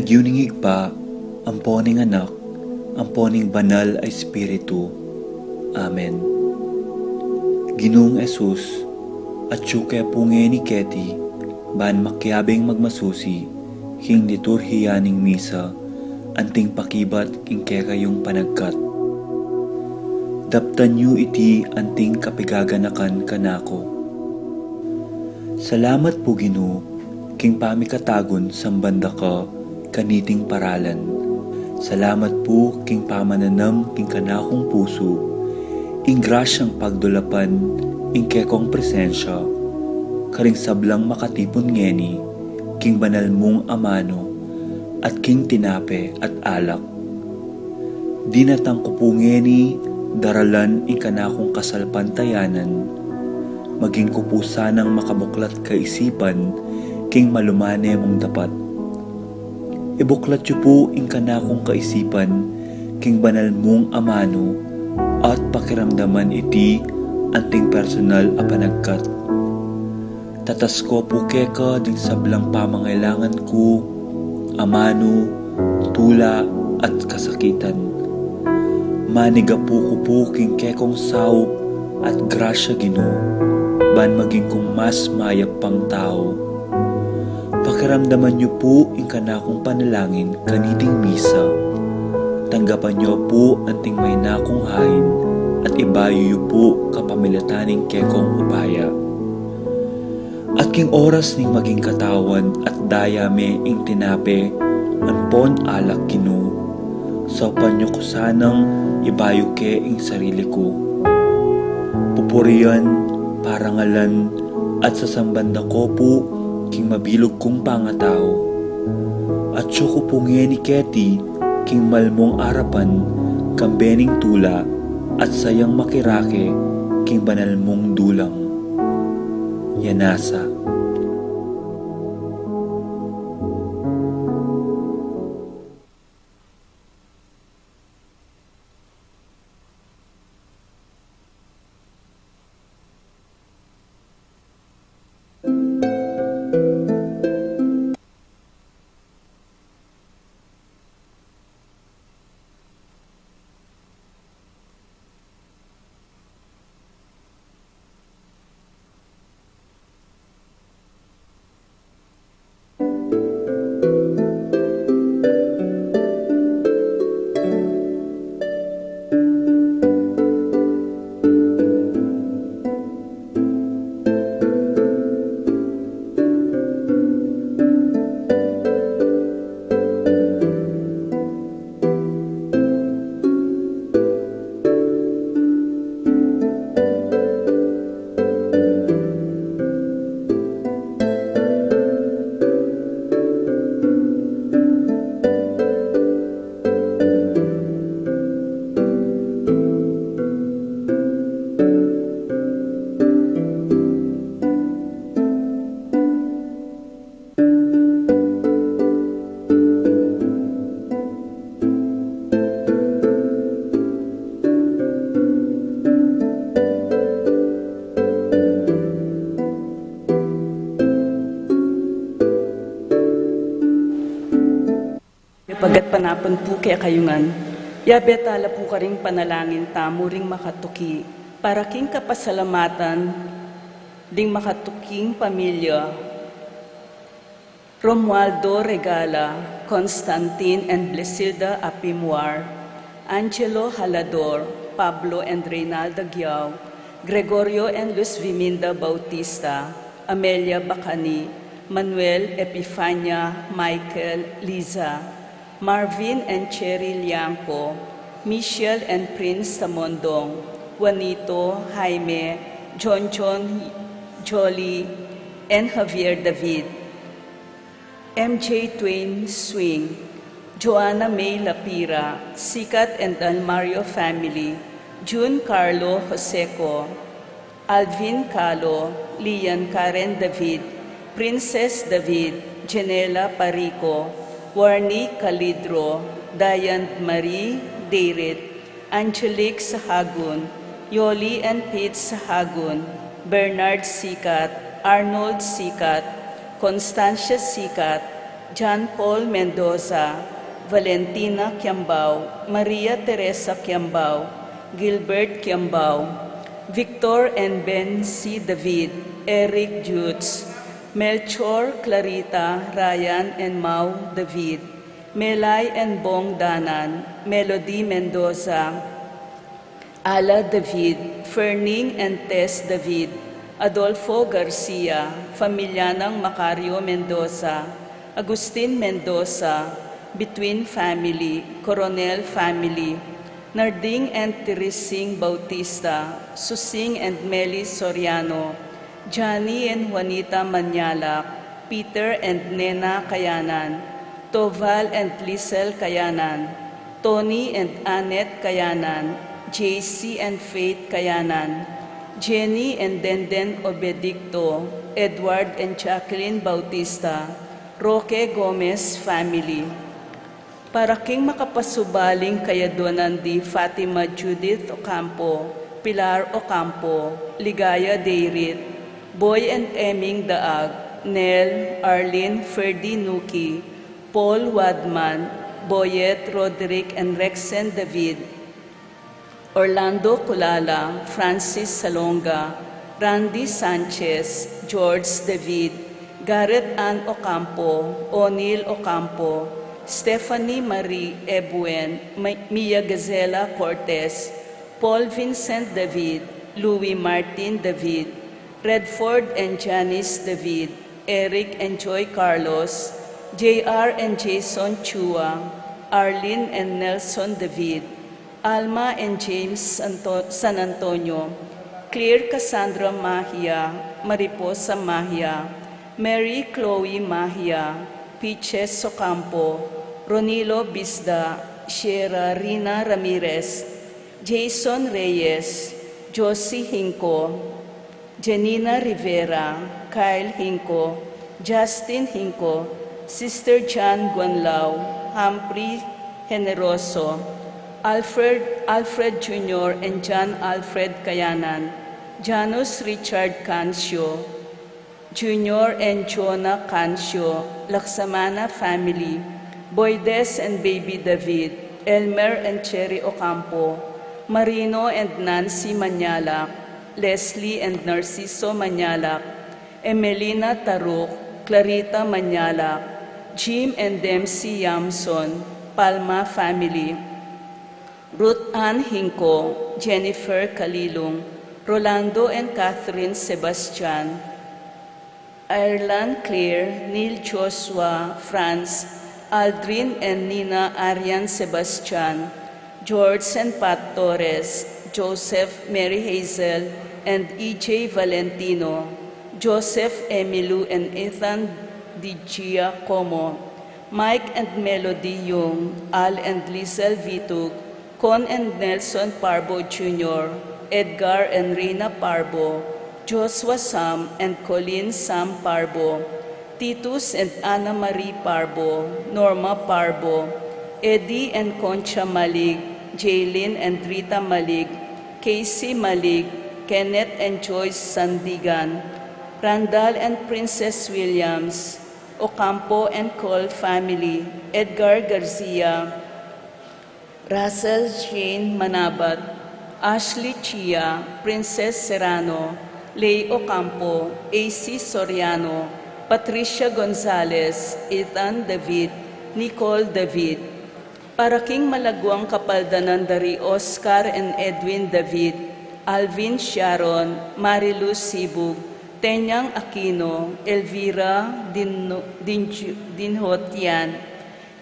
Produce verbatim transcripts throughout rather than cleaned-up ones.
King lagyu ning Ibpa, ampo ning Anak, ampo ning Banal a Espiritu. Amen. Ginung Jesus, atyu ke pu ngeni keti, ban makiabing magmasusi king liturhiya ning misa, anting pakibat king kekayung panagkat. Daptan yu iti anting kapigaganakan kanaku. Salamat pu, Ginu, king pamikatagun samban da ka kaniting paralan. Salamat pu king pamananam king kanakung pusu ing grasyang pagdulapan ing kekong presensya karing sablang makatipun ngeni king banal mung amanu at king tinape at alak. Dinatang ku pu ngeni daralan ing kanakung kasalpantayanan, maging ku pu sanang makabuklat kaisipan king malumane mung dapat. Ibuklat yu pu ing kanakung kaisipan king banal mung amanu at pakiramdaman iti anting personal a panagkat. Tatas ku pu keka ding sablang pamangailangan ku, amanu, tula, at kasakitan. Manigapu ku pu king kekong saup at grasya, Ginu, ban maging kung mas mayap pang tau. Pakiramdaman yu pu ing kanakung panalangin kaniting misa. Tanggapan yu pu anting maina kung hain at ibayu yu pu kapamilatan ning kekong upaya. At king oras ning maging katawan at daya me ing tinape ampon alak, Ginu, saupan yu ku sanang ibayu ke ing sarili ku. Pupurian, parangalan, at sasamban da ku pu king mabilug kung pangatau. Atyu ku pu ngeni keti king malmung arapan kambe ning tula at sayang makirake king banal mung dulang. Yanasa. Pag'apanapun pu kekayu ngan. Yabe tala pu karing panalangin tamu ring makatuki para king kapasalamatan ding makatuking pamilya. Romualdo Regala, Constantine and Blesilda Apimwar, Angelo Halador, Pablo and Reynalda Giao, Gregorio and Luz Viminda Bautista, Amelia Bacani, Manuel, Epifania, Michael, Liza, Marvin and Cherry Liangco, Michelle and Prince Samondong, Juanito, Jaime, John John, Jolly, and Javier David, M J Twain Swing, Joanna May Lapira, Sikat and Almario family, June Carlo Joseco, Alvin Calo, Lian Karen David, Princess David, Jenela Parico, Warnie Calidro, Diane Marie Deirit, Angelique Sahagun, Yoli and Pete Sahagun, Bernard Sikat, Arnold Sikat, Constancia Sikat, John Paul Mendoza, Valentina Kiambao, Maria Teresa Kiambao, Gilbert Kiambao, Victor and Ben C. David, Eric Jutz, Melchor, Clarita, Ryan and Mau David, Melay and Bong Danan, Melody Mendoza, Ala David, Ferning and Tess David, Adolfo Garcia, Familia ng Macario Mendoza, Agustin Mendoza, Between Family, Coronel Family, Narding and Teresing Bautista, Susing and Meli Soriano, Johnny and Juanita Manyalak, Peter and Nena Kayanan, Toval and Lisel Kayanan, Tony and Annette Kayanan, J C and Faith Kayanan, Jenny and Denden Obedicto, Edward and Jacqueline Bautista, Roque Gomez family. Para king makapasubaling kayaduanan di Fatima Judith Ocampo, Pilar Ocampo, Ligaya Deirit, Boy and Eming Daag, Nel, Arlene Ferdi Nuki, Paul Wadman, Boyet Roderick and Rexen David, Orlando Culala, Francis Salonga, Randy Sanchez, George David, Gareth Ann Ocampo, O'Neill Ocampo, Stephanie Marie Ebuen, Mi- Mia Gazela Cortez, Paul Vincent David, Louis Martin David, Redford and Janice David, Eric and Joy Carlos, J R and Jason Chua, Arlene and Nelson David, Alma and James Anto- San Antonio, Claire Cassandra Mahia, Mariposa Mahia, Mary Chloe Mahia, Piches Ocampo, Ronilo Bisda, Sierra Rina Ramirez, Jason Reyes, Josie Hinco, Janina Rivera, Kyle Hinco, Justin Hinco, Sister Jan Guanlao, Humphrey Generoso, Alfred, Alfred Junior and John Alfred Kayanan, Janus Richard Cancio, Junior and Jonah Cancio, Laksamana family, Boydes and Baby David, Elmer and Cherry Ocampo, Marino and Nancy Manyalak, Leslie and Narciso Manyalak, Emelina Taruk, Clarita Manyalak, Jim and Dempsey Yamson, Palma family, Ruth Ann Hinco, Jennifer Kalilung, Rolando and Catherine Sebastian, Ireland Claire, Neil Joshua, Franz, Aldrin and Nina Arian Sebastian, George and Pat Torres, Joseph, Mary Hazel, and E J Valentino, Joseph Emilu and Ethan Di Giacomo, Mike and Melody Yung, Al and Lizelle Vitug, Con and Nelson Parbo Junior, Edgar and Rina Parbo, Joshua Sam and Colleen Sam Parbo, Titus and Anna Marie Parbo, Norma Parbo, Eddie and Concha Malig, Jaylin and Rita Malig, Casey Malig, Kenneth and Joyce Sandigan, Randall and Princess Williams, Ocampo and Cole family, Edgar Garcia, Russell Jane Manabat, Ashley Chia, Princess Serrano, Lay Ocampo, A C Soriano, Patricia Gonzalez, Ethan David, Nicole David. Para king malaguang kapaldanan da ri Oscar and Edwin David, Alvin Sharon, Marilu Sibug, Tenyang Aquino, Elvira Din- Din- Dinhotian,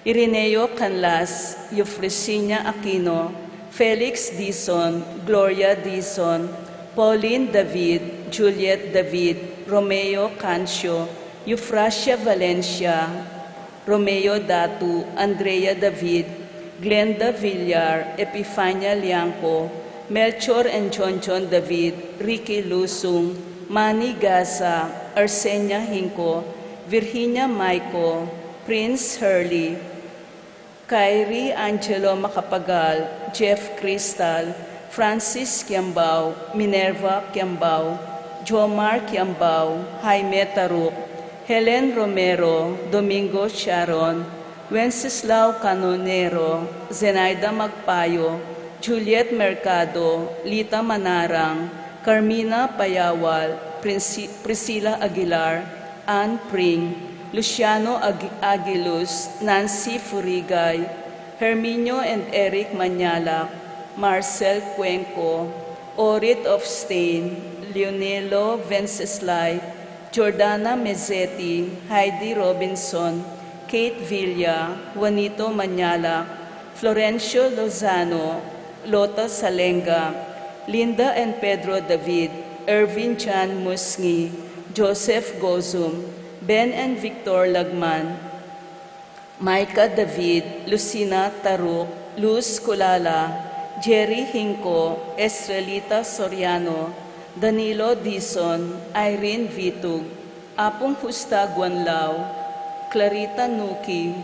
Irineo Canlas, Eufrosina Aquino, Felix Dizon, Gloria Dizon, Pauline David, Juliet David, Romeo Cancio, Eufrasia Valencia, Romeo Datu, Andrea David, Glenda Villar, Epifania Liangco, Melchor and John John David, Ricky Lusung, Manny Gaza, Arsenia Hinco, Virginia Maico, Prince Hurley, Kyrie Angelo Macapagal, Jeff Crystal, Francis Kiambao, Minerva Kiambao, Jomar Kiambao, Jaime Taruk, Helen Romero, Domingo Sharon, Wenceslao Canonero, Zenaida Magpayo, Juliet Mercado, Lita Manarang, Carmina Payawal, Prinsi-, Priscilla Aguilar, Ann Pring, Luciano Ag-, Aguiluz, Nancy Furigay, Herminio and Eric Mañalac, Marcel Cuenco, Orit of Stain, Leonelo Venceslay, Jordana Mezzetti, Heidi Robinson, Kate Villa, Juanito Mañalac, Florencio Lozano, Lota Salenga, Linda and Pedro David, Ervin John Musngi, Joseph Gozum, Ben and Victor Lagman, Micah David, Lucina Taruk, Luz Culala, Jerry Hinco, Estrelita Soriano, Danilo Dizon, Irene Vitug, Apung Justa Guanlao, Clarita Nuki,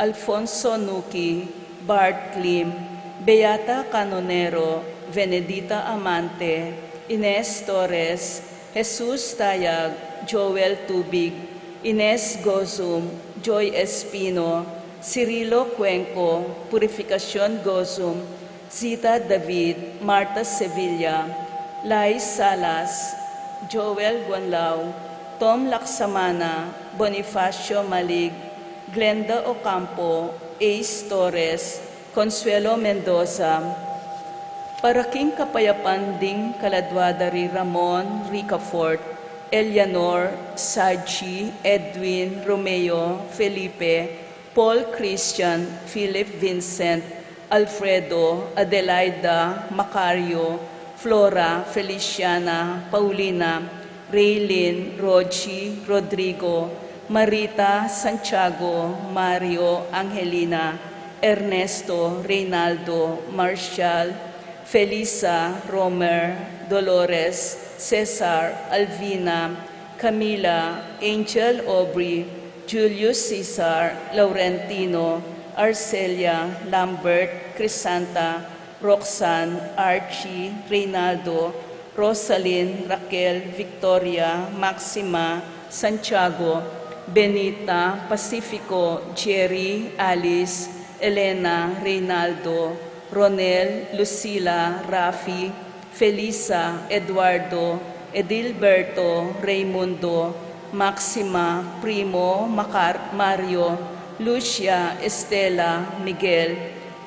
Alfonso Nuki, Bart Lim, Beata Canonero, Venedita Amante, Ines Torres, Jesus Tayag, Joel Tubig, Ines Gozum, Joy Espino, Cirilo Cuenco, Purificacion Gozum, Zita David, Martha Sevilla, Lai Salas, Joel Guanlao, Tom Laksamana, Bonifacio Malig, Glenda Ocampo, Ace Torres, Consuelo Mendoza, para king kapayapan ding kaladwa da ri Ramon, Ricafort, Eleanor, Saji, Edwin, Romeo, Felipe, Paul Christian, Philip Vincent, Alfredo, Adelaida, Macario, Flora, Feliciana, Paulina, Raylin, Roji, Rodrigo, Marita, Santiago, Mario, Angelina, Ernesto, Reynaldo, Marshall, Felisa, Romer, Dolores, Cesar, Alvina, Camila, Angel, Aubrey, Julius Cesar, Laurentino, Arcelia, Lambert, Crisanta, Roxanne, Archie, Reynaldo, Rosalyn, Raquel, Victoria, Maxima, Santiago, Benita, Pacifico, Jerry, Alice, Elena, Reynaldo, Ronel, Lucila, Rafi, Felisa, Eduardo, Edilberto, Raymundo, Maxima, Primo, Macar-, Mario, Lucia, Estela, Miguel,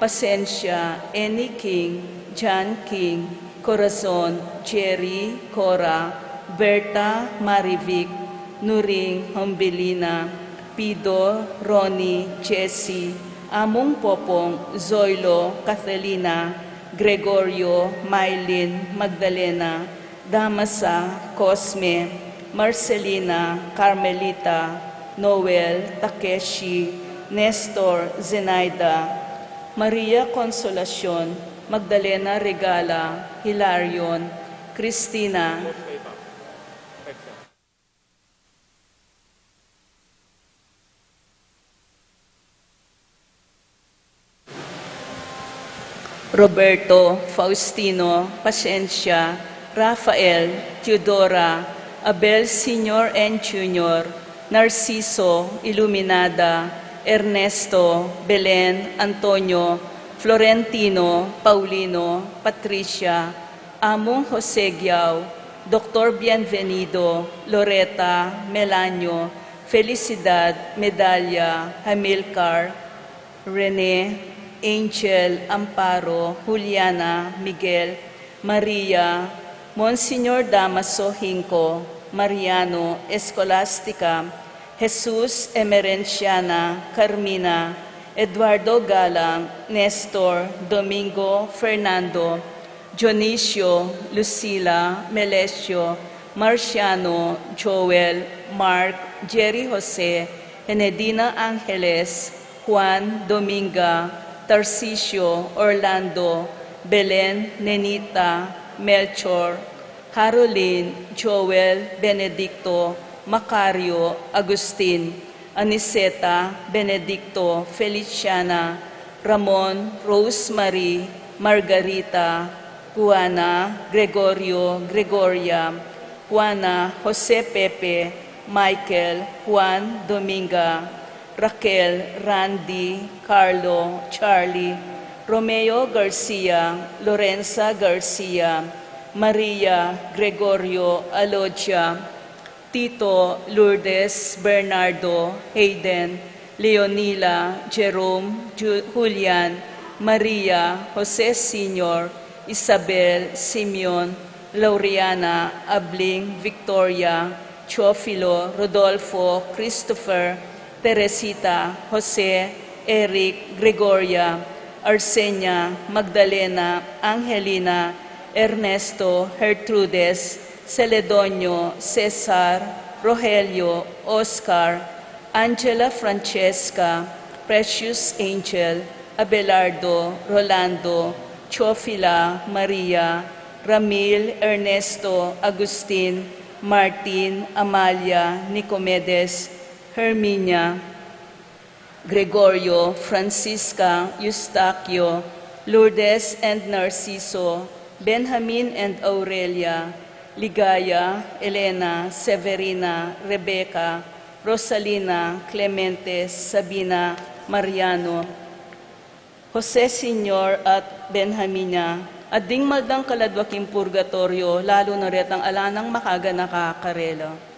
Pasensia, Annie King, John King, Corazon, Jerry, Cora, Berta, Marivic, Nuring, Hombelina, Pido, Ronnie, Jessie, Among Popong, Zoilo, Catalina, Gregorio, Mylene, Magdalena, Damasa, Cosme, Marcelina, Carmelita, Noel, Takeshi, Nestor, Zenaida, Maria Consolacion, Magdalena Regala, Hilarion, Cristina, Roberto, Faustino, Pasensia, Rafael, Teodora, Abel Senior and Junior, Narciso, Iluminada, Ernesto, Belen, Antonio, Florentino, Paulino, Patricia, Among Jose Giao, Doktor Bienvenido, Loreta, Melanio, Felicidad, Medalla, Hamilcar, Rene, Angel, Amparo, Juliana, Miguel, Maria, Monsignor Damaso Hinco, Mariano, Escolastica, Jesus, Emerenciana, Carmina, Eduardo Galang, Nestor, Domingo, Fernando, Dionisio, Lucila, Melesio, Marciano, Joel, Mark, Jerry Jose, Enedina Angeles, Juan, Dominga, Tarcisio, Orlando, Belen, Nenita, Melchor, Harolin, Joel, Benedicto, Macario, Agustin, Aniceta, Benedicto, Feliciana, Ramon, Rosemary, Margarita, Juana, Gregorio, Gregoria, Juana, Jose Pepe, Michael, Juan, Dominga, Raquel, Randy, Carlo, Charlie, Romeo Garcia, Lorenza Garcia, Maria, Gregorio, Alodia, Tito, Lourdes, Bernardo, Hayden, Leonila, Jerome, Ju- Julian, Maria, Jose Senior, Isabel, Simeon, Laureana, Abling, Victoria, Teofilo, Rodolfo, Christopher, Teresita, Jose, Eric, Gregoria, Arsenia, Magdalena, Angelina, Ernesto, Gertrudes, Celedonio, Cesar, Rogelio, Oscar, Angela, Francesca, Precious, Angel, Abelardo, Rolando, Teofila, Maria, Ramil, Ernesto, Agustin, Martin, Amalia, Nicomedes, Herminia, Gregorio, Francisca, Eustaquio, Lourdes and Narciso, Benjamin and Aurelia, Ligaya, Elena, Severina, Rebecca, Rosalina, Clemente, Sabina, Mariano, Jose Senior at Benjamina, at ding maldang kaladwa king purgatoryo, lalu na retang ala nang makaganaka karela.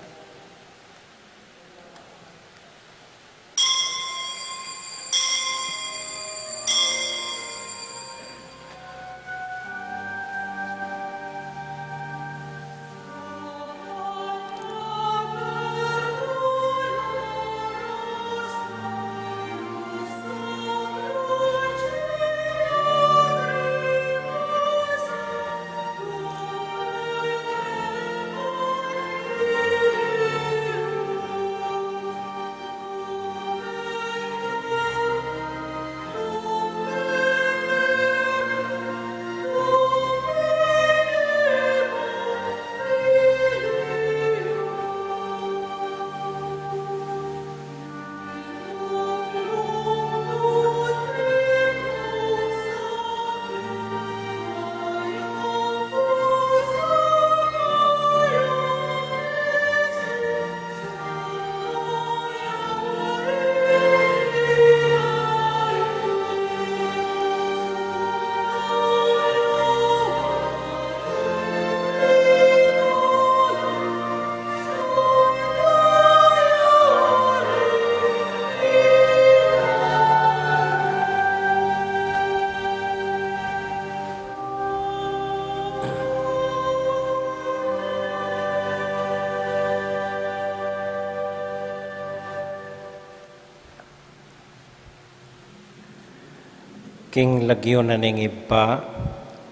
King lagyu na ning Ibpa,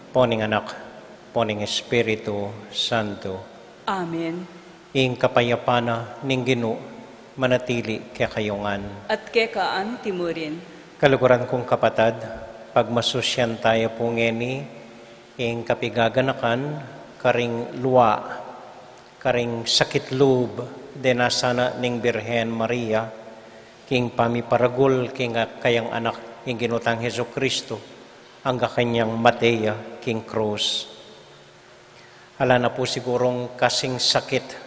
ampo ning Anak, ampo ning Espiritu Santo. Amen. Ing kapayapan na ning Ginu manatili kekayu ngan. At keka anti murin. Kaluguran kung kapatad, pagmasusyan taya pu ngeni ing kapigaganakan karing lua, karing sakit lub de nasana ning Birhen Maria, king pamiparagul king kayang Anak ing Ginu tang Jesucristo, angga kanyang mate ya king krus. Ala na pu sigurung kasing sakit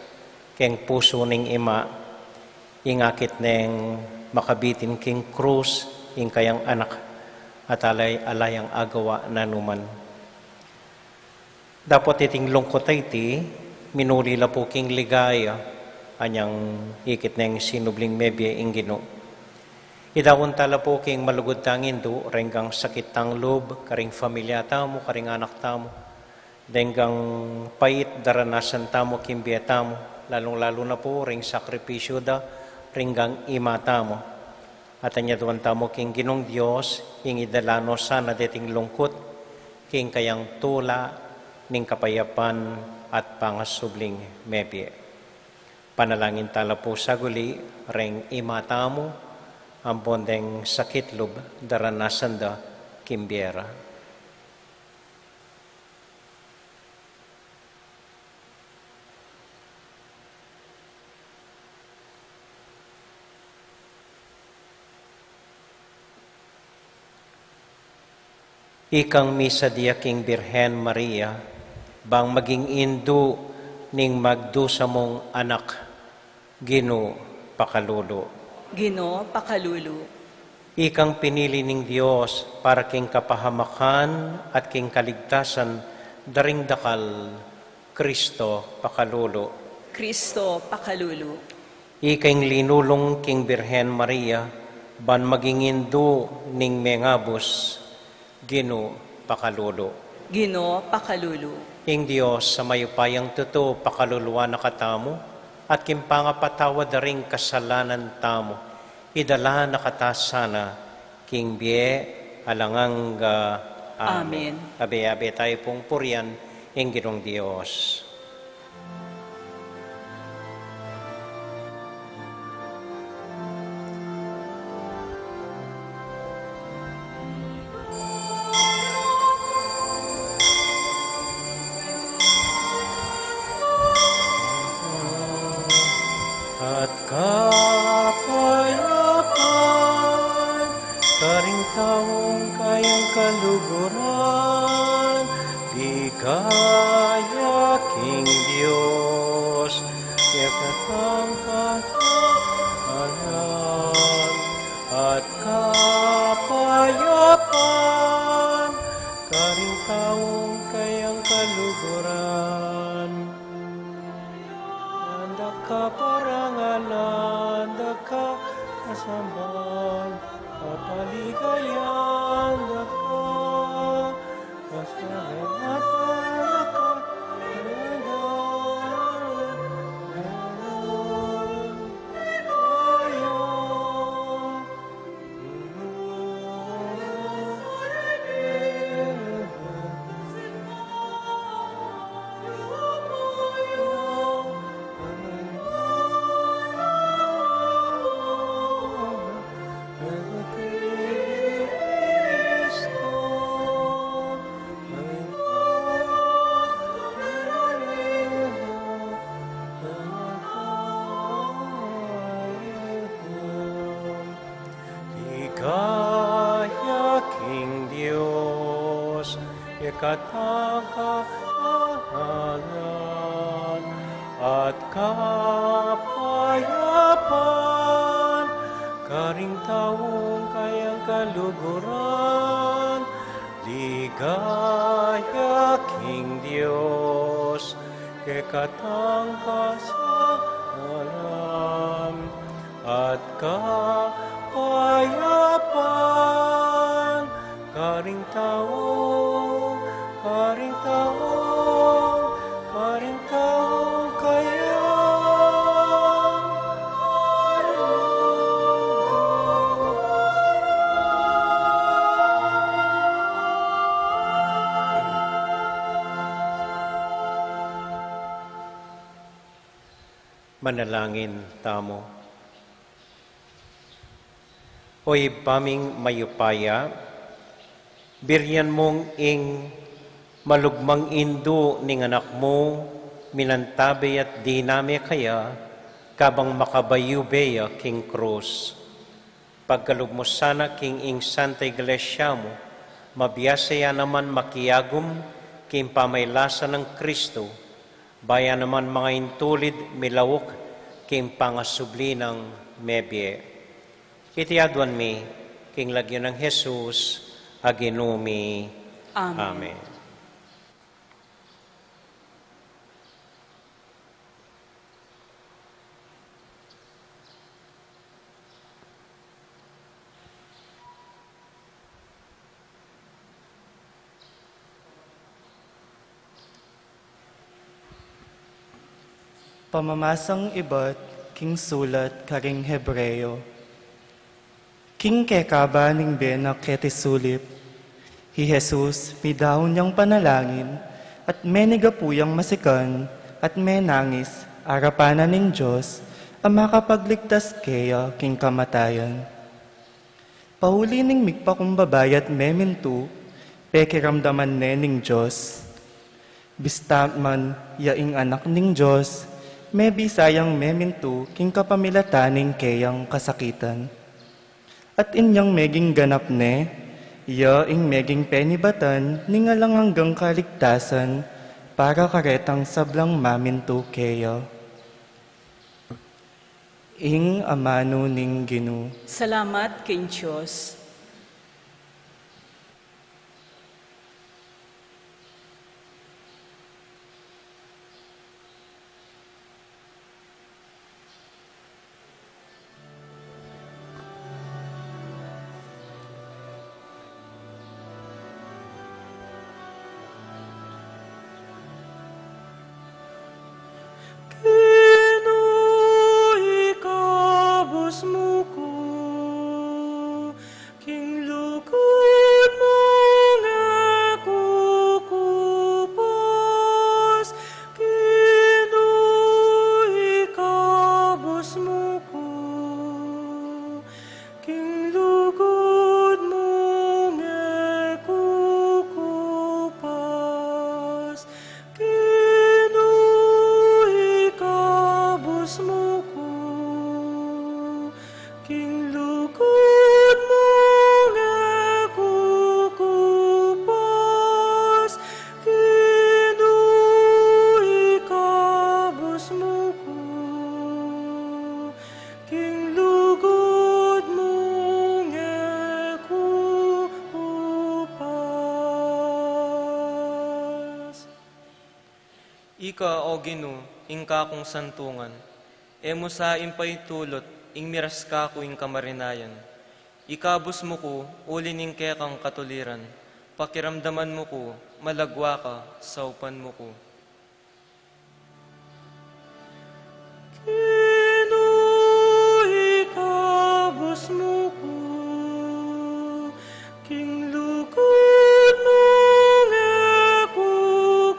keng pusu ning ima, ing akit neng makabitin king krus ing kayang Anak, at ala, ala yang agawa nanuman. Dapot iting lungkut a iti, minuli la pu king ligaya, anyang ikit neng sinubling mebie ing Ginu. Idaun ta la pu king malugud tang Indu, reng sakit tang lub, karing familia tamu, karing anak tamu, deng pait daranasan tamu king bie tamu, lalung-lalu na pu ring sakripisyu da ring ima tamu. At anyaduan tamu king Ginung Dios, ing idala no sana deting lungkut king kayang tula ning kapayapan at pangasubling mebie. Panalangin ta la pu saguli reng ima tamu, ampon deng sakit lub daranasan da king bie ra. Ikang misadia king Birhen Maria, bang maging indu ning magdusa mung anak, Ginu, pakalulu. Ginu, pakalulu. Ikang pinili ning Dios para king kapahamakan at king kaligtasan da ring dakal, Kristo, pakalulu. Kristo, pakalulu. Ika ing linulung king Birhen Maria, ban maging indu ning mengabus, Ginu, pakalulu. Ginu, pakalulu. Ing Dios a mayupayang tutu, pakaluluan na katamu, at king pangapatawad da ring kasalanan tamu, idala na kata sana king bie alang angga. Amen. Amen. Abe-abe tayu pung purian ing Ginung Dios. At kapayapan karing taung kayang kaluguran, ligaya king Dios, kekatang kasalan, at kapayapan karing taung kayang kaluguran. Anda ka parangalan, anda ka kasamban, kapaligayan, anda ka kasalamatan, anda ka karangalan. Ligaya king Dios, ikatang kasalan, at kapayapan karing taung kayang kaluguran. Ligaya king Dios, kekatang kasalan, at kapayapan karing taung, karing taung, karing taung kayang Manalangin tamu. O Ibpa ming mayupaya, birian mung ing malugmang indu ning Anak mu minantabe at diname kaya, kabang makabayube ya king krus. Pagkalub mu sana king ing Santa Iglesia mu, mabiasa ya naman makiagum king pamaylasa nang Kristu, ba ya naman mangaintulid milauk king pangasubli nang mebie. Iti aduan mi king lagyu nang Jesus a Ginu mi. Amen. Amen. Pamamasang ibat king sulat karing Hebreo. King kekaba ning bie na keti sulip, i Jesus, midaun yang panalangin, at menigapu yang masikan, at menangis, arapan na ning Dios, a makapagligtas keya king kamatayan. Pauli ning migpakumbaba ya't memintu, pekiramdaman ne ning Dios. Bista man ya ing Anak ning Dios, mebisa yang memintu king kapamilatan ning keyang kasakitan. At inyang meging ganap ne, ya ing meging penibatan ning alang anggang kaligtasan para karetang sablang mamintu keya. Ing amanu ning Ginu. Salamat king Dios. Ginu, ikabus mu ku, king lugud mu ngan ku kupas, Ginu, ikabus mu ku, king lugud mu ngan ku kupas, Ginu, ikabus mu ku, king lugud mu ngan ku kupas, Ginu, ikabus mu ku, king lugud mu ngan ku kupas. Ika, O Ginu, ing kakung santungan, e mu sa impaitulut ing miras kaku ing kamarinayan. Ikabus mu ku uli ning kekang katuliran, pakiramdaman mu ku, malagwa ka, saupan mu ku. Ginu, ikabus mu ku, king lugud mu ngan ku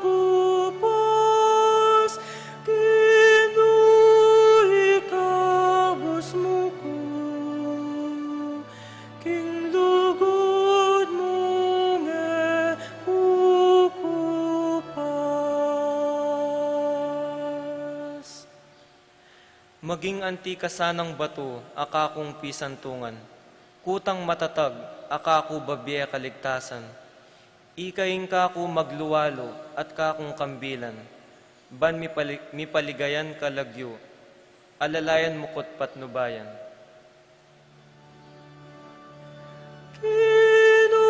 kupas, Ginu, ikabus mu ku, king lugud mu ngan ku kupas. Maging anti ka sanang batu a kakung pisantungan, kutang matatag a kaku babie kaligtasan. Ika ing kaku maglualu at kakung kambilan, ban mipali-, mipaligayan ka lagyu, alalayan mu ku't patnubayan. Ginu,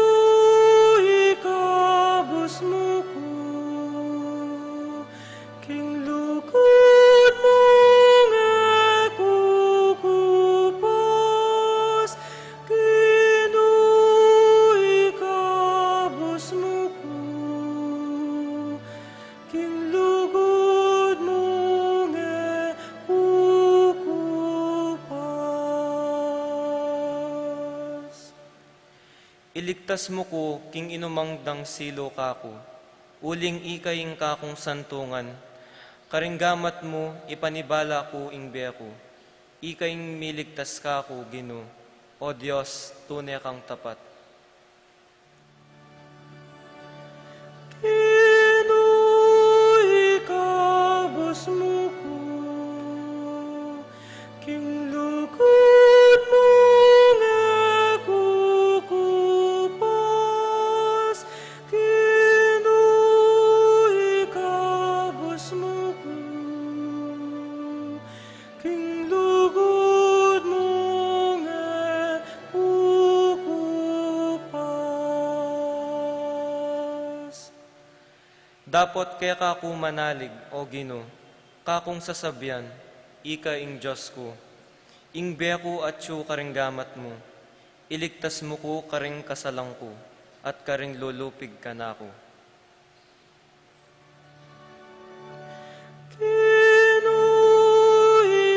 ikabus mu ku, king lugud mu ngan ku kupas, Ginu, ikabus mu ku, king lugud mu ngan ku kupas. Iligtas mu ku king inumang dang silu kaku, uling ika ing kakung santungan, karing gamat mu ipanibala ku ing bie ku, ika ing miligtas kaku, Ginu, O Dios, tune kang tapat. Ginu, ikabus mu ku, king lugud mu ngan ku kupas, Ginu, ikabus mu ku, king lugud mu ngan ku kupas. Dapot keka ku manalig, O Ginu, kakung sasabian, ika ing Dios ku. Ing bie ku atyu karing gamat mu, iligtas mu ku karing kasalang ku, at karing lulupig kanaku. Ginu,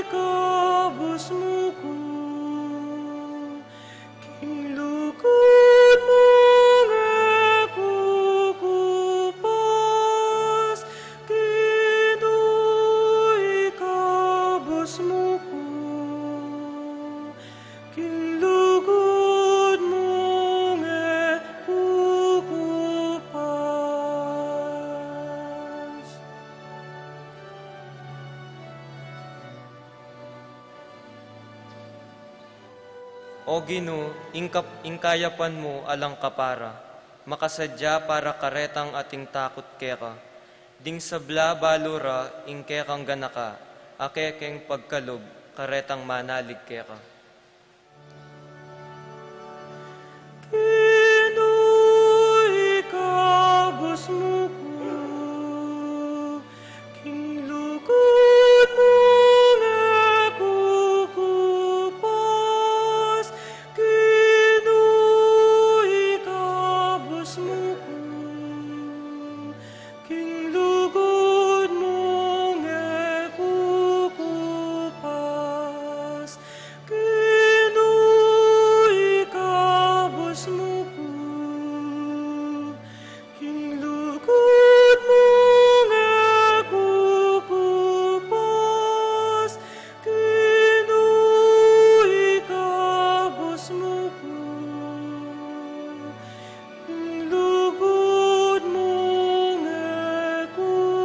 ikabus mu ku, king lugud mu ngan ku kupas, Ginu, ikabus mu ku, king lugud mu ngan ku kupas. O Ginu, ing kap-, ing kayapan mu alang kapara, makasadya para karetang ating takut keka. Ding sabla balu ra ing kekang ganaka, a kekeng pagkalub, Karetang manalig keka. Ginu, ikabus mu ku king lugud mung e kukupas. Ginu, ikabus mu ku king lugud mung e kukupas. Ginu, ikabus mu ku king lugud mung e kukupas. Ginu, ikabus mu ku king lugud mung e kukupas.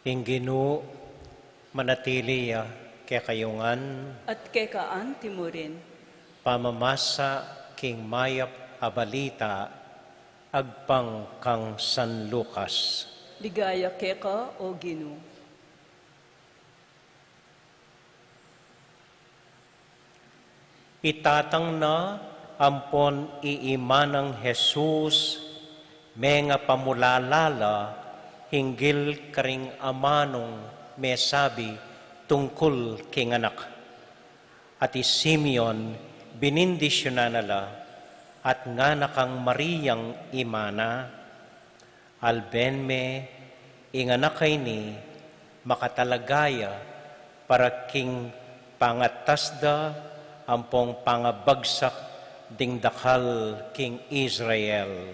Ing Ginu manatili ya kekayu ngan. At keka anti mu rin. Pamamasa king mayap a balita agpang kang San Lucas. Ligaya keka, O Ginu. I tatang na ampon i ima nang Jesus mengapamulala la hinggil karing amanung mesabi tungkul king anak. At i Simeon binindisyunan na la, at ngana kang Mariang ima na, alben me ing anak a ini makatalaga ya para king pangatas da ampong pangabagsak ding dakal king Israel,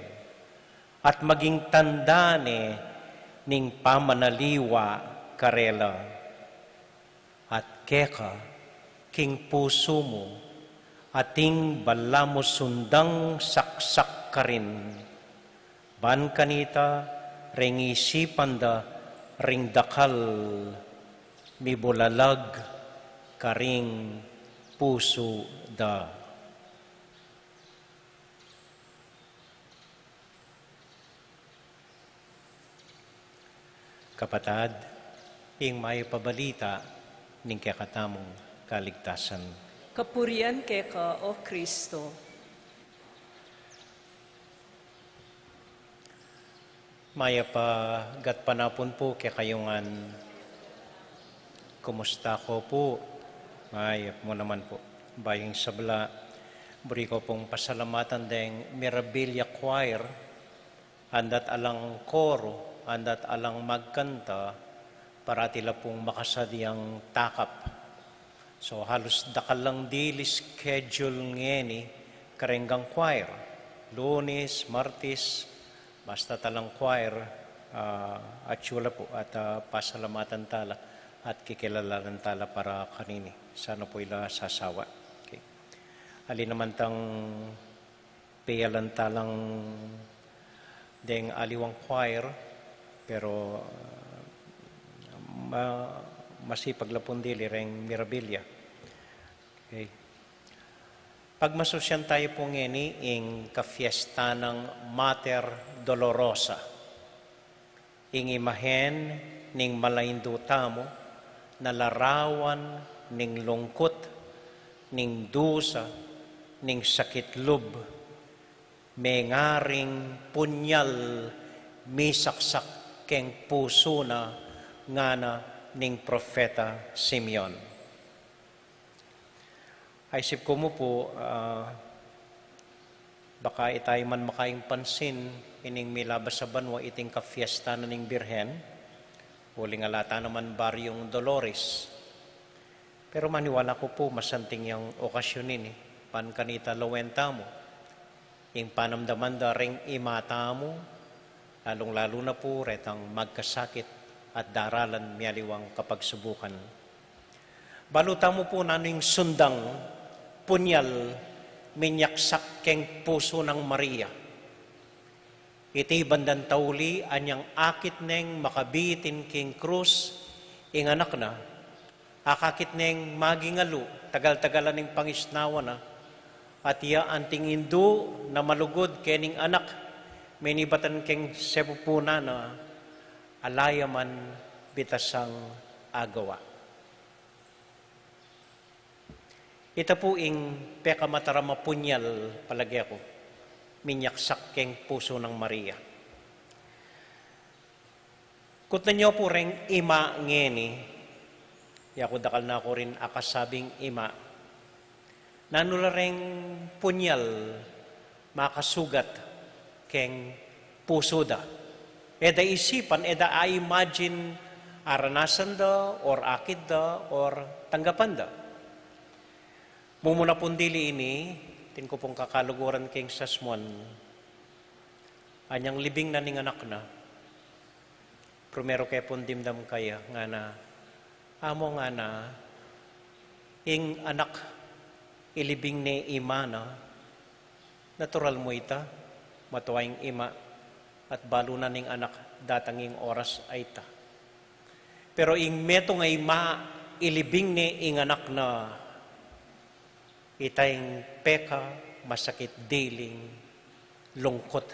at maging tanda ne ning pamanaliwa karela. At keka, king pusu mu, ating balamu sundang saksak karin, ban kanita reng isipan da ring dakal mibulalag karing pusu da. Kapatad, ing mayap a balita ning kekatamung kaligtasan. Kapurian keka, O Kristo. Mayap a gatpanapun pu kekayu ngan. Kumusta ko pu? Mayap mu naman pu. Bayu ing sabla, buri ko pung pasalamatan deng Mirabilia Choir, andat alang koro, andat alang magkanta, parati la pung makasadyang takap. So, halus dakal lang dili schedule ngeni kareng choir. Lunes, Martes, basta talang choir, ah, atyu la pu at, ah, pasalamatan tala at kikilalanan tala para kanini. Sana pu ila sasawa. Okay. Ali naman tang peyalan talang deng aliwang choir, pero, ah, ma-, masipag la pung dili reng Mirabilia. Okay. Pagmasusian tayu pu ngeni ing kafiesta nang Mater Dolorosa. Ing imahen ning malaindu tamu na larawan ning lungkut, ning dusa, ning sakit lub, mengaring punyal misaksak keng pusu na, ngana ning propeta Simeon. Aisip ku mu pu, ah, Baka ita man makaing pansin ining milabas a banua iting kapiesta na ning Birhen, uling ala ta naman Baryong Dolores. Pero maniwala ku pu masanting yang okasyun ini, ban kanita lawen tamu ing panamdaman da reng ima tamu, lalung-lalu na pu retang magkasakit at daralan mialiwang kapagsubukan. Balu tamu pu nanu ing sundang punyal minyaksak keng pusu nang Maria. Iti bandang tauli anyang akit neng makabitin king krus ing anak na, akakit neng maging alu, tagal-tagalan ning pangisnawa na, at iya anting indu na malugud kening anak, minibatan keng sepupunan na, ala ya man bitasang agawa. Ita pu ing pekamataram a punyal, palage ku, minyaksak keng pusu nang Maria. Kutnan yu pu reng ima ngeni, yaku dakal na ku rin akasabing ima. Nanu la reng punyal makasugat keng pusu da? E da isipan, e da a-imagine aranasan da, or akit da, or tanggapan da. Mumuna pung dili ini, atin ku pung kakaluguran keng sasmuan. Anyang libing na ning anak na, primero ke pung dimdam kaya, ngana, Amo, ngana, ing anak ilibing ne ing ima na, natural mu ita, matua ing ima, at balu na ning anak datang ing oras a ita. Pero ing metung a ima ilibing ne ing anak na, ita ing pekamasakit diling lungkut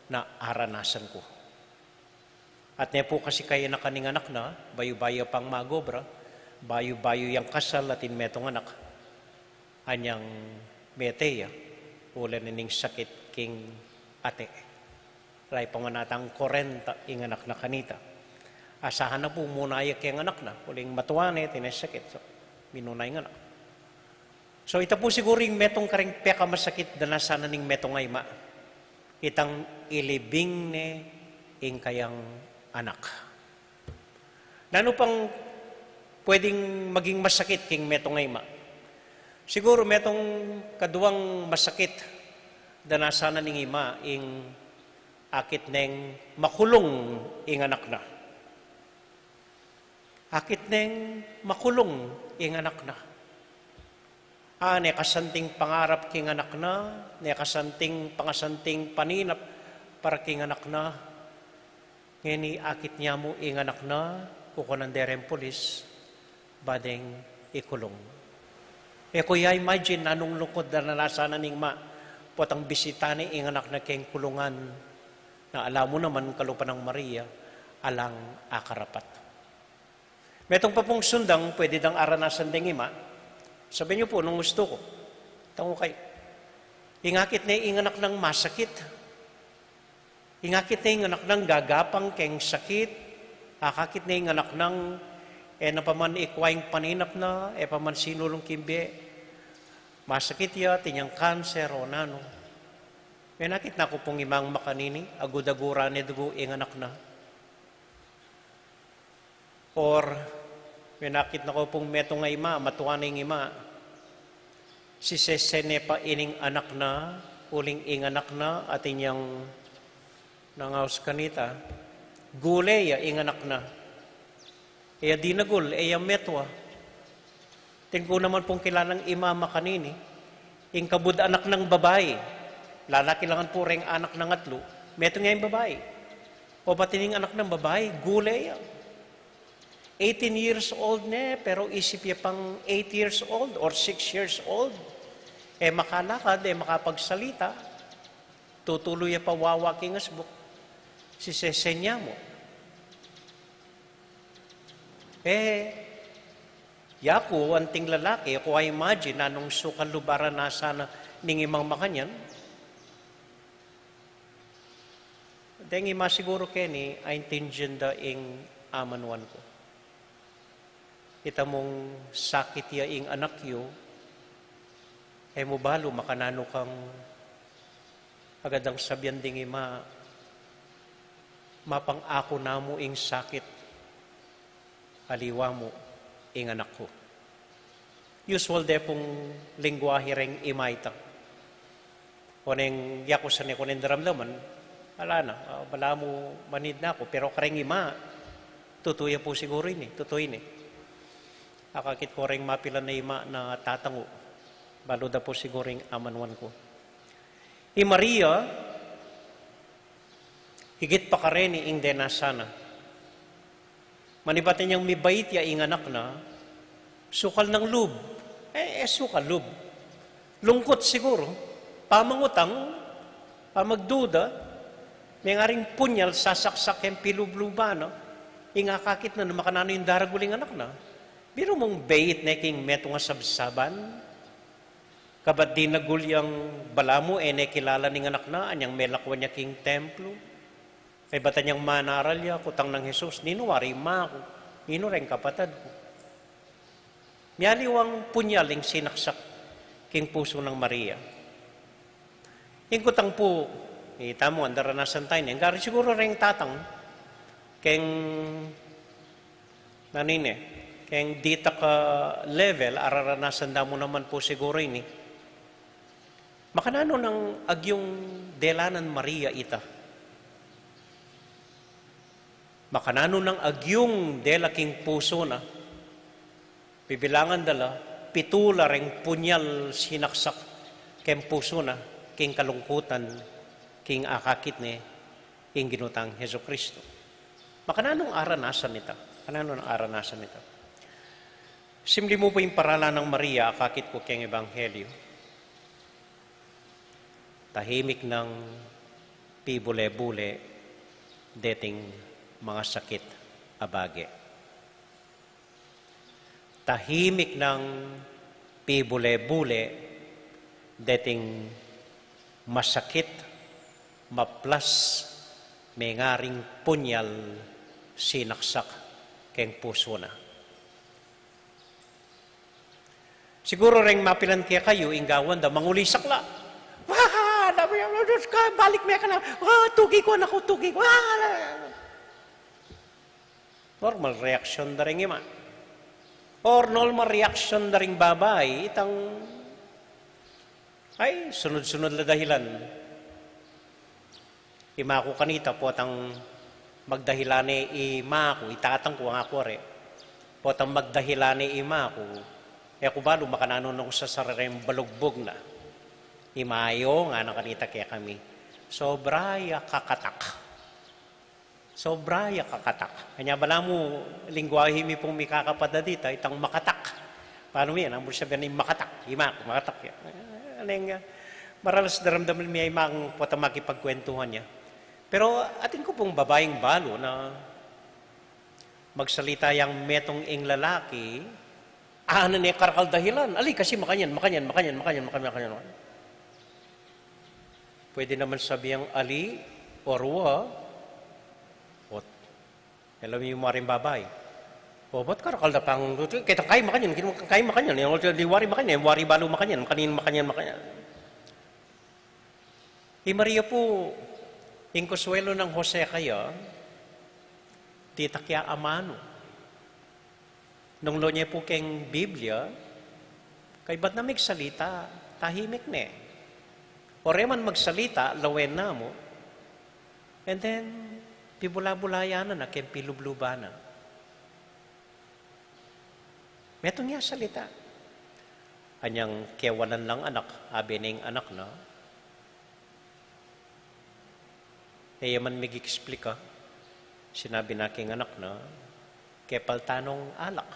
na aranasan ku. At ne pu kasi kayanakan ning anak na, bayu-bayu pang mag-obra, bayu-bayu yang kasal atin metung anak, anyang mete ya, uling ining sakit king ate. Ala pa man atang kwarenta ing anak na kanita. Asahan na pu muna ya keng anak na, uling matua ne, atin ne sakit, so, minuna ing anak. So, ita pu siguru ing metung kareng pekamasakit danasan na ning metung a ima. Itang ilibing ne ing kayang anak. Nanu pang pwedeng maging masakit king metung a ima? Siguru metung kaduang masakit danasan na ning ima ing akit neng makulung ing anak na. Akit neng makulung ing anak na. A, ne kasanting pangarap king anak na, ne kasanting pangasanting paninap para king anak na. Ngeni akit ne mu ing anak na, kukunan de reng pulis, ba deng ikulung. E ku ya-imagine nanung lungkut danasan na ning ima, potang bisita ne ing anak na keng kulungan, na ala mu naman kalupa nang Maria, alang akarapat. Metung pa pung sundang pwede dang aranasan deng ima. Sabian yu pu nung ustu ku. Tangu kay, ing akit ne ing anak nang masakit. Ing akit ne ing anak nang gagapang keng sakit. Akakit ne ing anak nang e na pa man ikwa ing paninap na, e pa man sinulung king bie. Masakit ya, atin yang kanser o nanu. Menakit na ku pung imang makanini, agud-aguran ne dugu ing anak na. Or, menakit na ku pung metung a ima, matua ne ing ima. Sisese ne pa ining anak na, uling ing anak na, atin yang nangaus kanita. Gule ya ing anak na. E ya dinagul, e ya metua. Atin ku naman pung kilalang ima makanini, ing kabud anak nang babai, lalaki la ngan pu reng anak nang atlu, metung ya ing babai. O pati ning anak nang babai, gule ya. Eighteen years old ne, pero isip ya pang eight years old or six years old. E makalakad, e makapagsalita. Tutulu ya pa wawa king asbuk. Sisese ne mu. E, yaku, anting lalaki, e ku a-imagine nanung sukal lub a aranasan na ning imang makanyan. Deng ima siguru keni, aintindian da ing amanuan ku. Ita mung sakit ya ing anak yu, e mu balu makananu kang Agad nang sabian ding ima, "Mapang aku namu ing sakit, aliwa mu ing anak ku." Usual de pung lingwahe reng ima ita. Oneng yaku sa ne, oneng daramdaman, ala na, ah, balamu manid na ku, pero kareng ima, tutu ya pu siguru ini, tutu ini. Akakit ku reng mapilan a ima na tatangu, balu da pu siguru ing amanuan ku. I Maria, higit pa kareni ing denasan na. Manibat inyang mibait ya ing anak na, sukal nang lub. E, e sukal lub. Lungkut siguru. Pamangutang, pamagduda, mengaring punyal sasaksak keng pilubluban na, ing akakit na, makananu ing daragul ing anak na. Biru mung bait ne king metung a sabsaban. Kabat dinagul yang balamu, e ne kilala ning anak na, anyang melakwan ya king templo. Kaybat anyang manaral ya, kutang nang Jesus, "Ninu wari ima ku? Ninu reng kapatad ku?" Mialiwang punyal ing sinaksak king pusu nang Maria. Ing kutang pu, ita mu, andaranasan tayu ne. Ngari siguru reng tatang, keng Nanine, keng ditak a level, araranasan da mu naman pu siguru ini. Makananu nang agyung dela nang Maria ita? Makananu nang agyung dela king pusu na? Bibilangan da la, pitu la reng punyal sinaksak keng pusu na, king kalungkutan, king akakit ne, ing Ginu tang Jesucristo. Makananu nang aranasan ita? Makananu nang aranasan ita? Simli mu pu ing paralan nang Maria, akakit ku keng Ebanghelyo. Tahimik nang pibule-bule deting mangasakit a bage. Tahimik nang pibule-bule deting masakit, maplas, mengaring punyal sinaksak keng pusu na. Siguru reng mapilan kekayu, ing gawan da, mangulisak la. Wah! Dami yang ludus ka, balik me ka na. Wah, tuki ku, anak ku, tuki ku. Wah! Normal reaction da ring ima. Or normal reaction da ring babai, itang, ay, sunud-sunud la dahilan. Ima ku kanita, potang magdahilan ne ima ku, i tatang ku, aku are. Potang magdahilan ne ima ku, e ku balu makananu nang sasareng balugbug na. Ima yu, ngana kanita kekami, sobra ya kakatak. Sobra ya kakatak. Anya balamu, lingwahe mi pung mikakapatad ita, itang makatak. Paano mi yan? Ang sabian ning makatak, ima ku, makatak ya. Aneng, ah, maralas daramdaman mi ya imang potang makipagkwentuhan ya. Pero atin ku pung babaing balu na magsalita yang metung ing lalaki, ana ne karakal dahilan. Ali, kasi makanyan, makanyan, makanyan, makanyan, makanyan, makanyan. Pwede naman sabiang ali, or wa, ot. Alam mo yung maring babai. O, ba't karakal da pang, kita kay makanyan, kita kay makanyan, yung di wari makanyan, wari balu makanyan, makanin makanyan, makanyan. I Maria pu, ing konsuelo nang Jose kaya, ditak ya amanu. Nung lawen ye pu keng Biblia, kaybat na migsalita, tahimik ne. O re man magsalita, lawen na mu. And then, pibula-bulayan na na, keng pilubluban na. Metung ya salita. Anyang kewanan lang anak, abe ning anak na. E ya man mig-explica, sinabi na king anak na, kepaltan nong alak.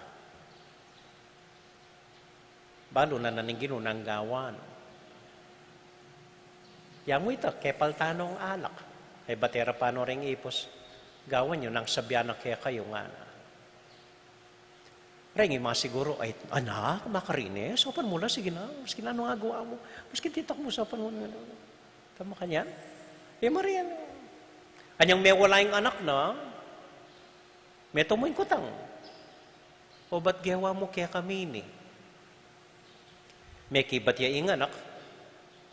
Balu na na ning Ginu nang gawan. Yang wita, kepaltan nong alak. E batera pa no reng ipus, gawan yu nang sabian na kekayu ngana. Reng ima siguru, ay, anak, makarine, saupan mu la, sige na, maski na nung agawa mu, maski ditak mu, saupan mu na. Tama kanyan? E, Maria, anyang mewala ing anak na, metung mu ing kutang. O ba't gewa mu kekami ini? Mekibat ya ing anak,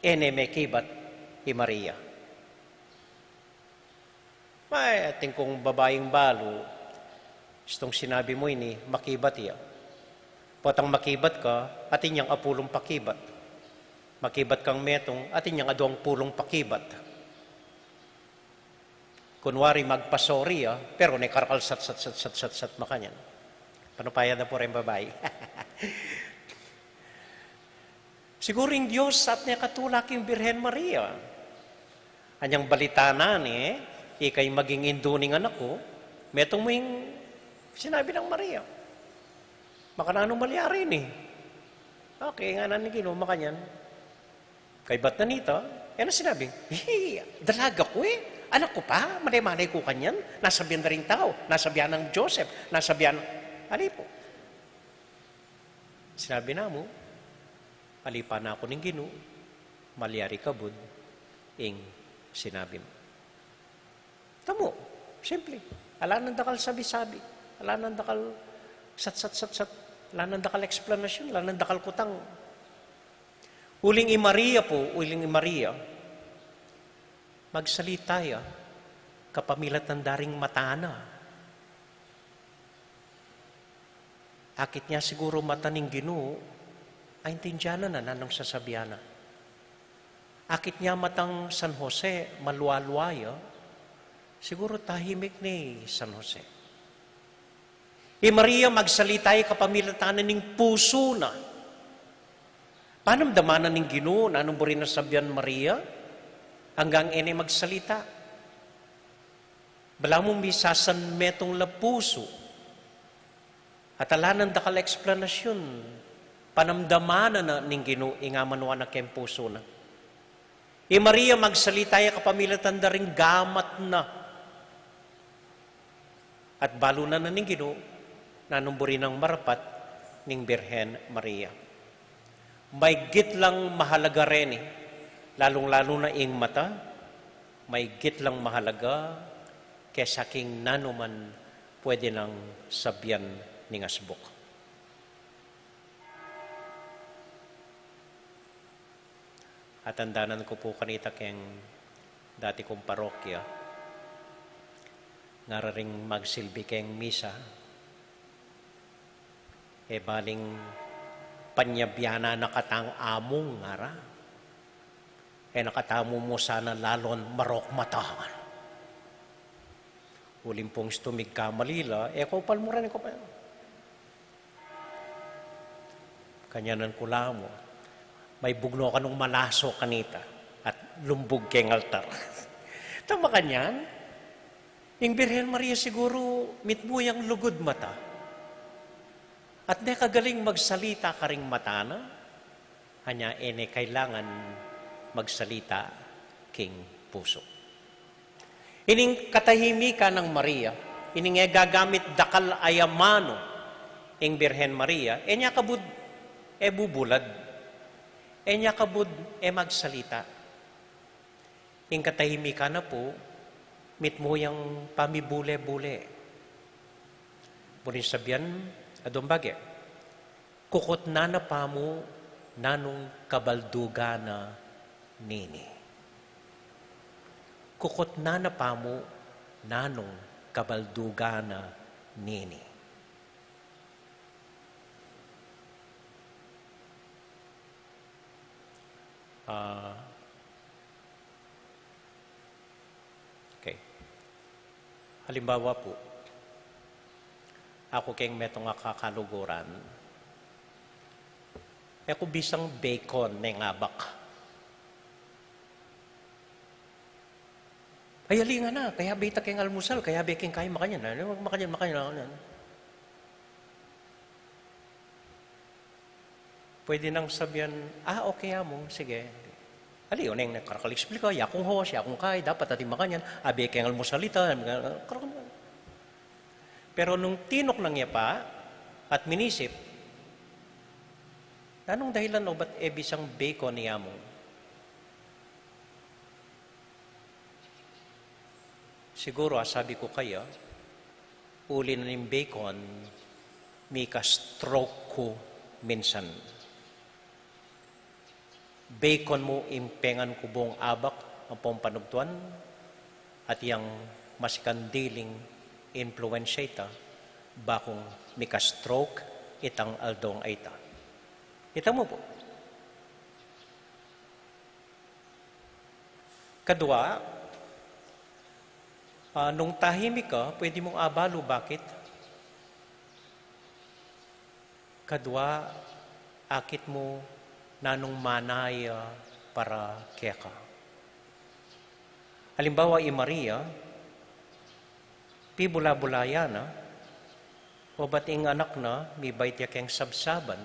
e ne mekibat i Maria. Ay, atin kung babaing balu, istung sinabi mu ini, makibat ya. Potang makibat ka, atin yang apulung pakibat. Makibat kang metung, atin yang aduang pulung pakibat. Kunwari, magpa-sorry ya, pero ne karakal sat, sat, sat, sat, sat, sat, makanyan. Panupaya da pu ring babai. Siguru ing Dios at ne katula king Birhen Maria. Anyang balita na ne, ika ing maging indu ning anak ku, metung mu ing sinabi nang Maria. Makananu malyari ini? Okay, ngana ning Ginu, makanyan. Kaybat na nita, e na sinabi, "Hi, dalaga ku e, anak ku pa, malay-malay ku kanyan, nasabian da ring tau, nasabian nang Joseph, nasabian, ali pu." Sinabi na mu, "Ali pa, anak ku ning Ginu, malyari kabud ing sinabi mu." Tamu, simple. Ala nang dakal sabi-sabi. Ala nang dakal sat, sat, sat, sat. Ala nang dakal eksplanasyon, ala nang dakal kutang. Uling i Maria pu, uling i Maria, magsalita ya kapamilatan da ring mata na. Akit nya siguru mata ning Ginu, aintindian na na nanung sasabian na. Akit nya matang San Jose, malwa-lwa ya, siguru tahimik ne i San Jose. I Maria magsalita ya kapamilatan na ning pusu na. Panamdaman na ning Ginu nanung buri nang sabian Maria, anggang e ne magsalita. Balamu misasanmetung la pusu. At ala nang dakal eksplanasyon, panamdaman na na ning Ginu ing amanuan na keng pusu na. I Maria magsalita ya kapamilatan da ring gamat na. At balu na na ning Ginu nanung buri nang marapat ning Birhen Maria. Maigit lang mahalaga reni, lalung-lalu na ing mata, maigit lang mahalaga kesa king nanuman pwede nang sabian ning asbuk. Atandanan ku pu kanita keng dati kung parokya, ngara ring magsilbi keng misa, e baling panyabian na na katang amung, ngara. E na katamu mu sana lalung marok mata. Uling pung istung migkamali la, e ku palmuran ku pa. Kanyanan ku la mu, maibugno kanung malaso kanita at lumbug keng altar. Tama kanyan, ing Birhen Maria siguru mitmu yang lugud mata. At ne kagaling magsalita karing mata na, anya e ne kailangan magsalita king pusu. Ining katahimikan nang Maria, ining e gagamit dakal a amanu ing Birhen Maria, e nya kabud e bubulad, e nya kabud e magsalita. Ing katahimikan na pu, mitmu yang pamibule-bule. Buring sabian, adwang bage. Kukutnan na pa mu nanung kabaldugan na nini. Kukutnan na pa mu nanung kabaldugan na nini. Ah, okay. Halimbawa pu, aku keng metung a kakaluguran, e ku bisang bacon ing abak. Ay, ali ngana, kayabe ita keng almusal, kayabe keng kain, makanyan, ano, makanyan, makanyan, makanyan. Pwede nang sabian, "Ah, okay, among, sige." Ali, oneng na karakal explika, "Yakung hos, yakung kai, dapat atin makanyan, abe keng almusal ita." Pero nung tinuknang ya pa at minisip, nanung dahilan obat e bisang bacon i among? Siguru, a sabi ku kaya, uli na ning bacon, mika-stroke ku minsan. Bacon mu ing pengan ku bung abak, ampong panugtuan, at yang masikandiling impluensya ita, bakung mika-stroke itang aldong a ita. Ita mu pu. Kadua, ah, nung tahimik ka, pwede mung abalu bakit. Kadua, akit mu nanung mana ya para keka. Alimbawa, i Maria, pibula-bula ya na, obat ing anak na, mibait ya keng sabsaban.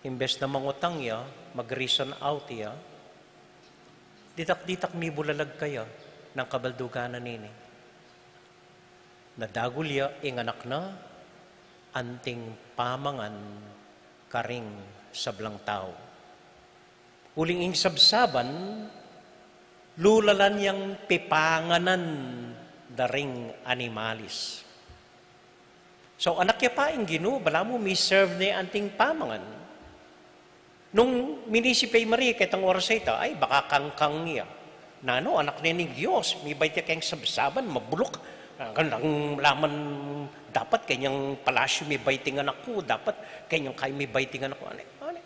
Imbes na mangutang ya, mag-reason out ya, ditak-ditak mibulalag kaya nang kabaldugan na nini. Nadagul ya ing anak na, anting pamangan karing sablang tau. Uling ing sabsaban, lulalan yang pipanganan da ring animalis. So, anak ya pa ing Ginu, balamu mi-serve ne anting pamangan. Nung minisip ya i Maria ketang oras a ita, ay, baka kangkang ya. Nanu, anak ne ning Dios, mibait ya keng sabsaban, mabuluk. Ah, kan lang laman dapat kenyang palasyu mibait ing anak ku, dapat kenyang kay mibait ing anak ku. Ani, ani,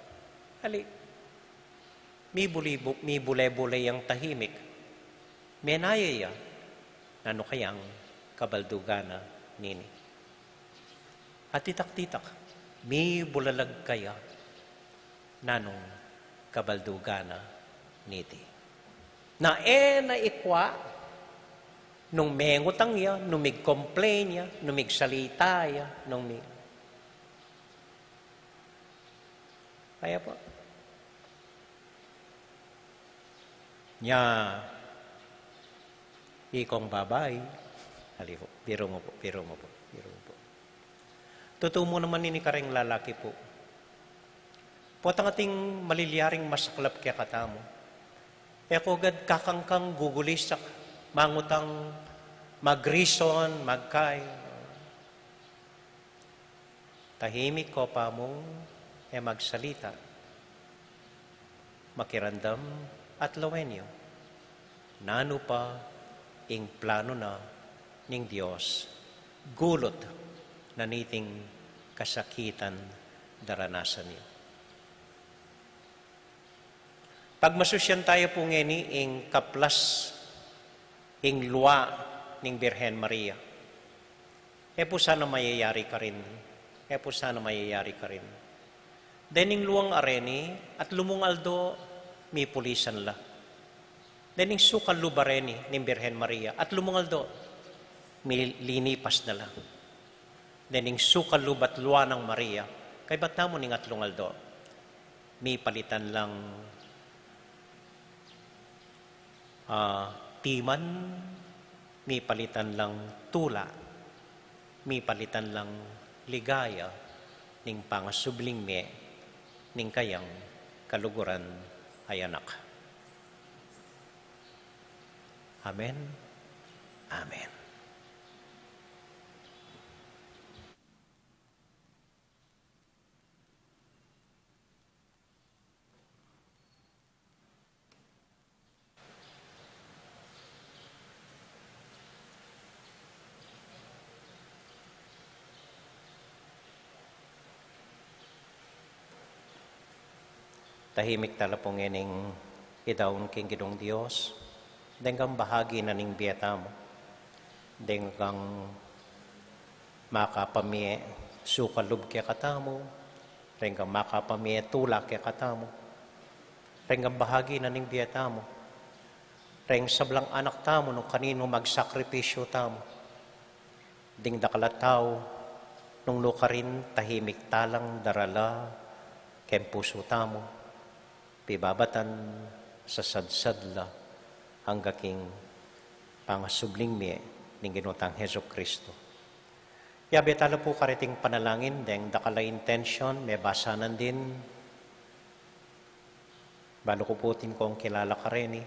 ali. Mibuli-bu-, mibule-bule yang tahimik. Menaya ya, nanu kayang kabaldugan na nini. At ditak-ditak, mibulalag kaya, nanung kabaldugan na niti. Na e na ikwa, nung mengutang ya, nung mig-complain ya, nung migsalita ya, nung mi-, Kaya po. Nya, ikong babai. Ali po, biru mu po, biru mu po, biru mu po. Tutu mu naman ini kareng lalaki po. Potang ating malilyaring masaklap kekatamu. E ko gad kakangkang gugulisak, mangutang, mag-reason, magkay. Tahimik ko pa mung e magsalita, makiramdam at lawen yu. Nanu pa ing plano na ning Dios, gulut na niting kasakitan daranasan yu. Pagmasusyan tayu pu ngeni ing kaplas, ing lua ning Birhen Maria. E pu sana mayayari karin. E pu sana mayayari karin. Dening luang areni, atlu mung aldo, mipulisan la. Dening sukal lub areni ning Birhen Maria, atlu mung aldo, milinipas na la. Dening sukal lub at lua nang Maria, kaybat tamu ning atlung aldo, mipalitan lang, ah, timan, mipalitan lang tula, mipalitan lang ligaya ning pangasubling mie ning kayang kaluguran a anak. Amen. Amen. Tahimik tala pu ngening idaun king Ginung Dios, deng kang bahagi na ning bie tamu, deng kang makapamie sukal lub kekatamu, deng kang makapamie tula kekatamu, deng kang bahagi na ning bie tamu, deng sablang anak tamu nung kaninu magsakripisyu tamu, ding dakal a tau, nung nukarin tahimik talang darala keng pusu tamu, pibabatan, sasadsad la, angga king pangasubling mie ning Ginu tang Jesucristo. Yabe tala pu kariting panalangin, deng dakal a intention, mebasanan din, balu ku pu atin kong kilala kareni,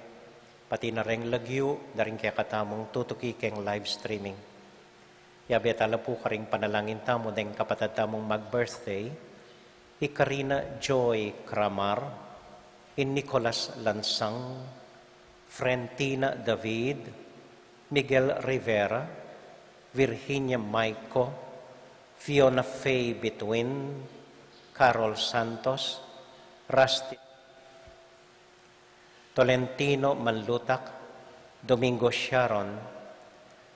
pati na reng lagyu da ring kekatamung tutuki keng live streaming. Yabe tala pu karing panalangin tamu deng kapatad tamung mag-birthday, i Karina Joy Cramar, Nicolas Lansang, Frentina David, Miguel Rivera, Virginia Maico, Fiona Faye Bituin, Carol Santos, Rusty Tolentino Manlutak, Domingo Sharon,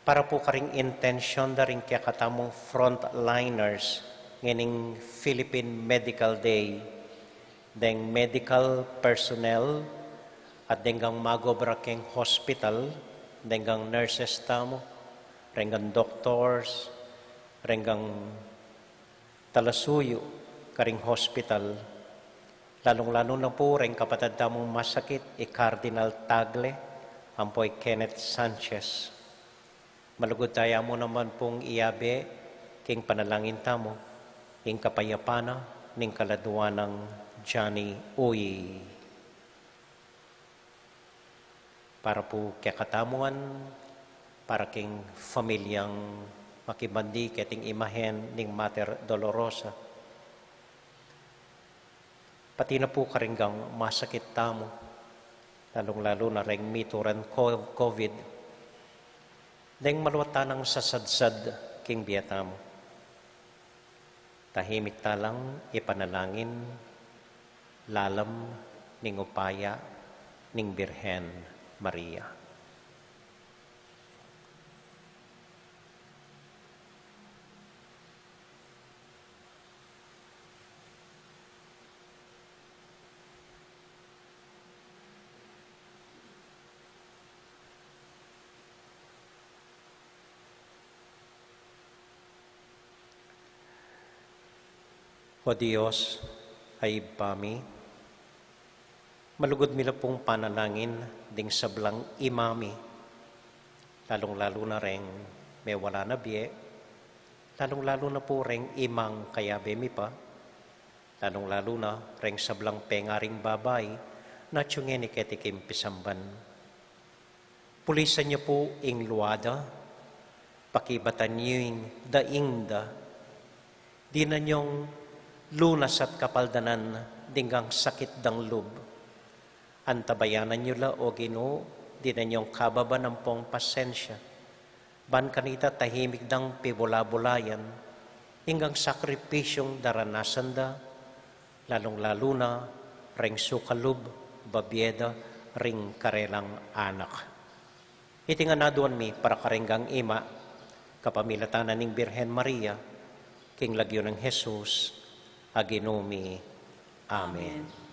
para pu karing intensyon da ring kekatamung frontliners ngening Philippine Medical Day, deng medical personnel at deng gang mag-obra keng hospital, deng gang nurses tamu, reng gang doctors, reng gang talasuyu karing hospital, lalung-lalu na pu reng kapatad tamung masakit, i Cardinal Tagle ampo i Kenneth Sanchez. Malugud tamu naman pung iyabe king panalangin tamu ing kapayapan na ning kaladwa nang Johnny Uy. Para pu kekatamu ngan, para king familyang makibandi keting imahen ning Mater Dolorosa. Pati na pu karing gang masakit tamu, lalung-lalu na reng mituran co-, covid, deng maluat tanang sasadsad king bie tamu. Tahimik talang ipanalangin lalam ning upaya ning Birhen Maria. O Dios, a Ibpa mi, malugud mi la pung panalangin ding sablang ima mi, lalung-lalu na reng mewala na bie, lalung-lalu na pu reng imang kayabe mi pa, lalung-lalu na reng sablang pengaring babai na atsu ngeni keti king pisamban. Pulisan yu pu ing lua da, pakibatan yu ing daing da, dinan yung lunas at kapaldanan ding gang sakit dang lub. Antabayanan yu la, O Ginu, dinan yung kababan ampong pasensya. Ban kanita tahimik dang pibula-bulayan ing gang sakripisyung daranasan da, lalung-lalu na reng sukalub babie da ring karelang anak. Iti ngan aduan mi para karing gang ima, kapamilatan na ning Birhen Maria, king lagyu nang Jesus a Ginu mi. Amen.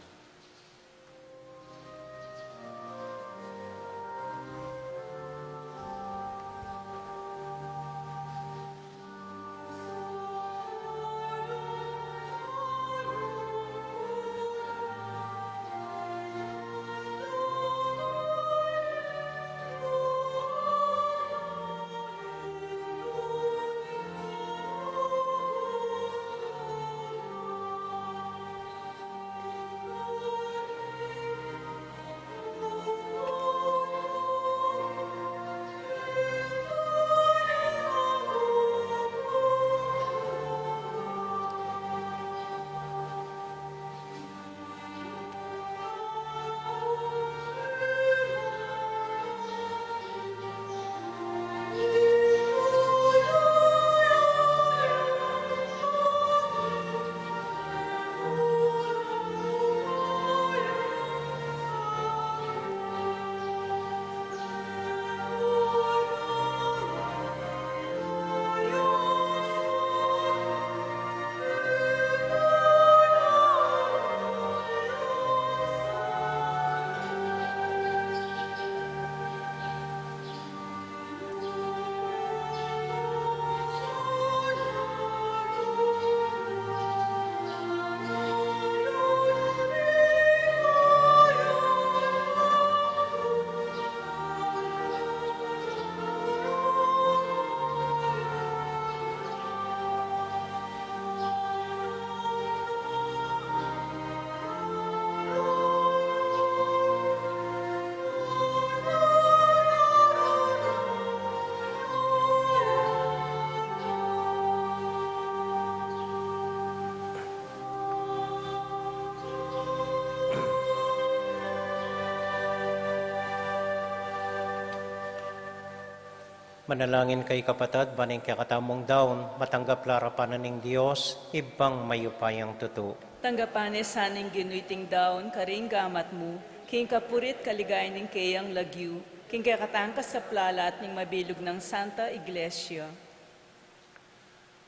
Manalangin kayu, kapatad, ban ing kekatamung daun matanggap la arapan na ning Dios, Ibpang mayupayang tutu. Tanggapan ne sana ning Ginu iting daun karing gamat mu, king kapurian at kaligayan ning keyang lagyu, king kekatang kasaplalan at ning mabilug nang Santa Iglesia.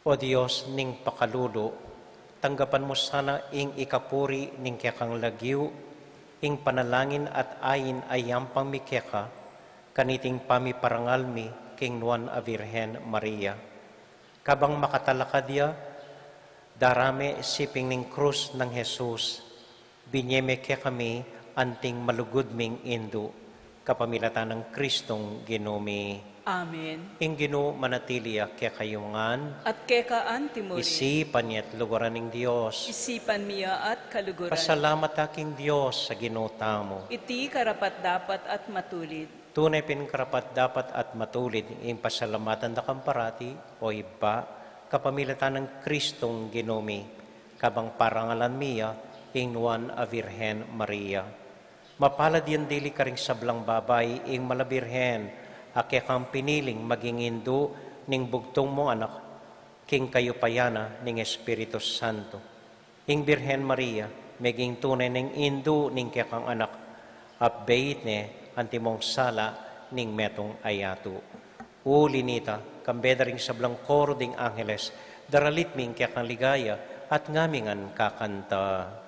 O Dios ning pakalulu, tanggapan mu sana ing ikapuri ning kekang lagyu, ing panalangin at ain a iyampang mi keka, kaniting pamiparangal mi king Nuan a Virgen Maria. Kabang makatalakad ya, darame siping ning krus nang Jesus, binye me kekami anting malugud ming indu, kapamilatan nang Kristong Ginu mi. Amen. Ing Ginu manatili ya kekayu ngan. At keka antimurin. Isipan ye at luguran ning Dios. Isipan mi ya at kaluguran. Pasalamat ta king Dios a Ginu tamu. Iti karapat-dapat at matulid. Tune pin karapat-dapat at matulid ing pasalamatan da kang parati, o Ibpa, kapamilatan nang Kristong Ginu mi, kabang parangalan mi ya ing Nuan a Virgen Maria. Mapalad yang dili karing sablang babai ing Mala Birhen a kekang piniling maging indu ning bugtung mung Anak, king kayupayan na ning Espiritu Santo. Ing Birhen Maria, meging tune neng indu ning kekang Anak, abbeit ne antimong sala ning metung a yatu. Uli nita, kambe da ring sablang koro ding angeles, daralit mi ing kekang ligaya, at ngami ngan kakanta.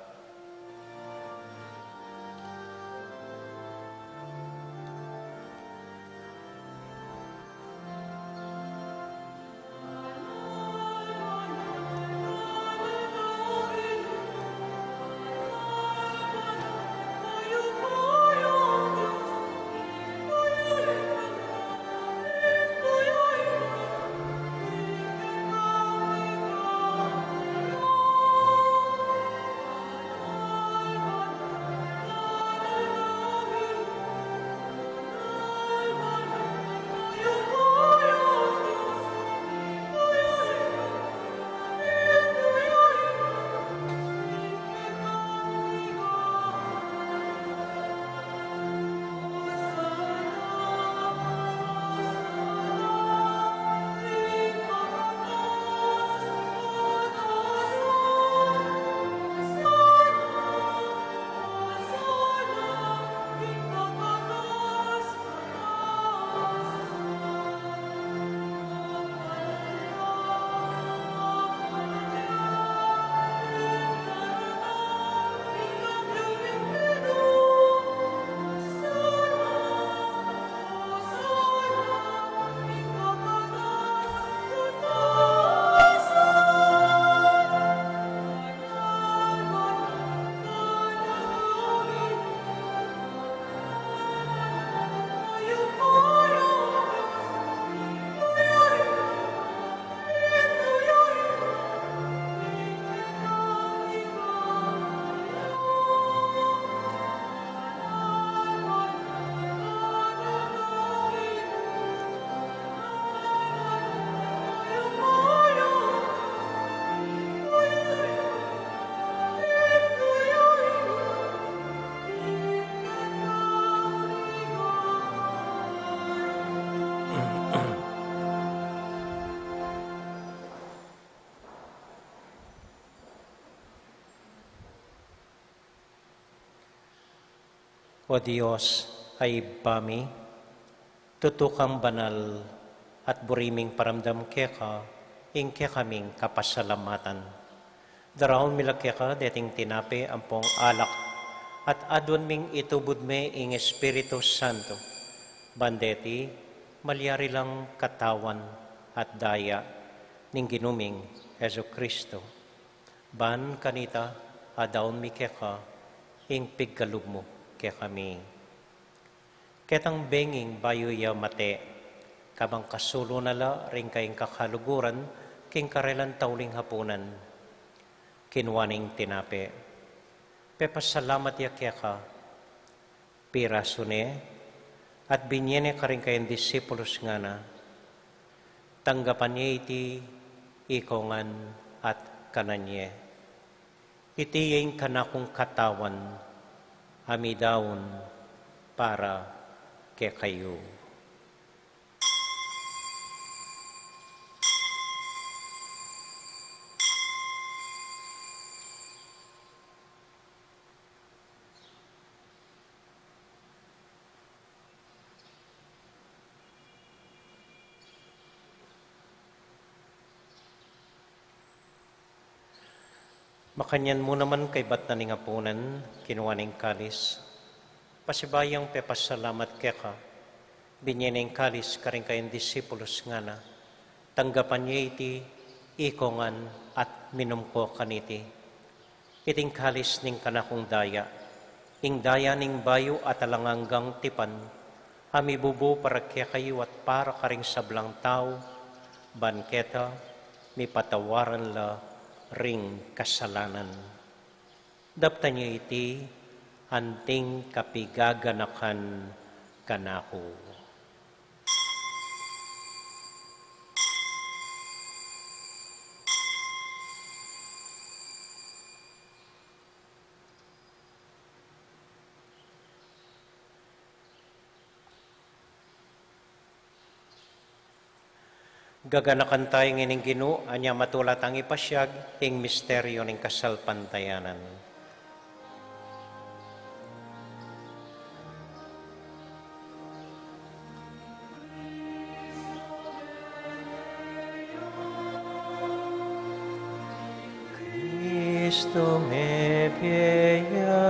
O Dios a Ibpa mi, tutu kang banal, at buri ming paramdam keka ing kekaming kapasalamatan. Daraun mi la keka deting tinape ampong alak, at aduan ming itubud me ing Espiritu Santo, ban deti malyari lang katawan at daya ning Ginu ming Jesucristo. Ban kanita, adaun mi keka ing pigkalub mu kekami. Ketang benging bayu ya mate, kabang kasulu na la ring kayang kakaluguran king karelang tauling hapunan, kinua neng tinape, pepasalamat ya keka, pirasu ne, at binye ne karing kayang disipulus, ngana, tanggapan ye iti ikayu ngan at kanan ye. Iti ya ing kanakung katawan a midaun para kekayu. Makanyan mu naman kaybat na ning apunan, kinua ne ing kalis, pasibayu yang pepasalamat keka, binye ne ing kalis karing kayang disipulus, ngana: Tanggapan ye iti, ikong ngan, at minum ko kaniti. Iting kalis ning kanakung daya, ing daya ning bayu at alang anggang tipan, a mibubu para kekayu at para karing sablang tau, ban keta mipatawaran la ring kasalanan. Daptan ye iti anting kapigaganakan kanaku. Gaganakan taya ngening Ginu, anya matula tang ipasiag ing misteryu ning kasalpantayanan. Kristu mebie ya,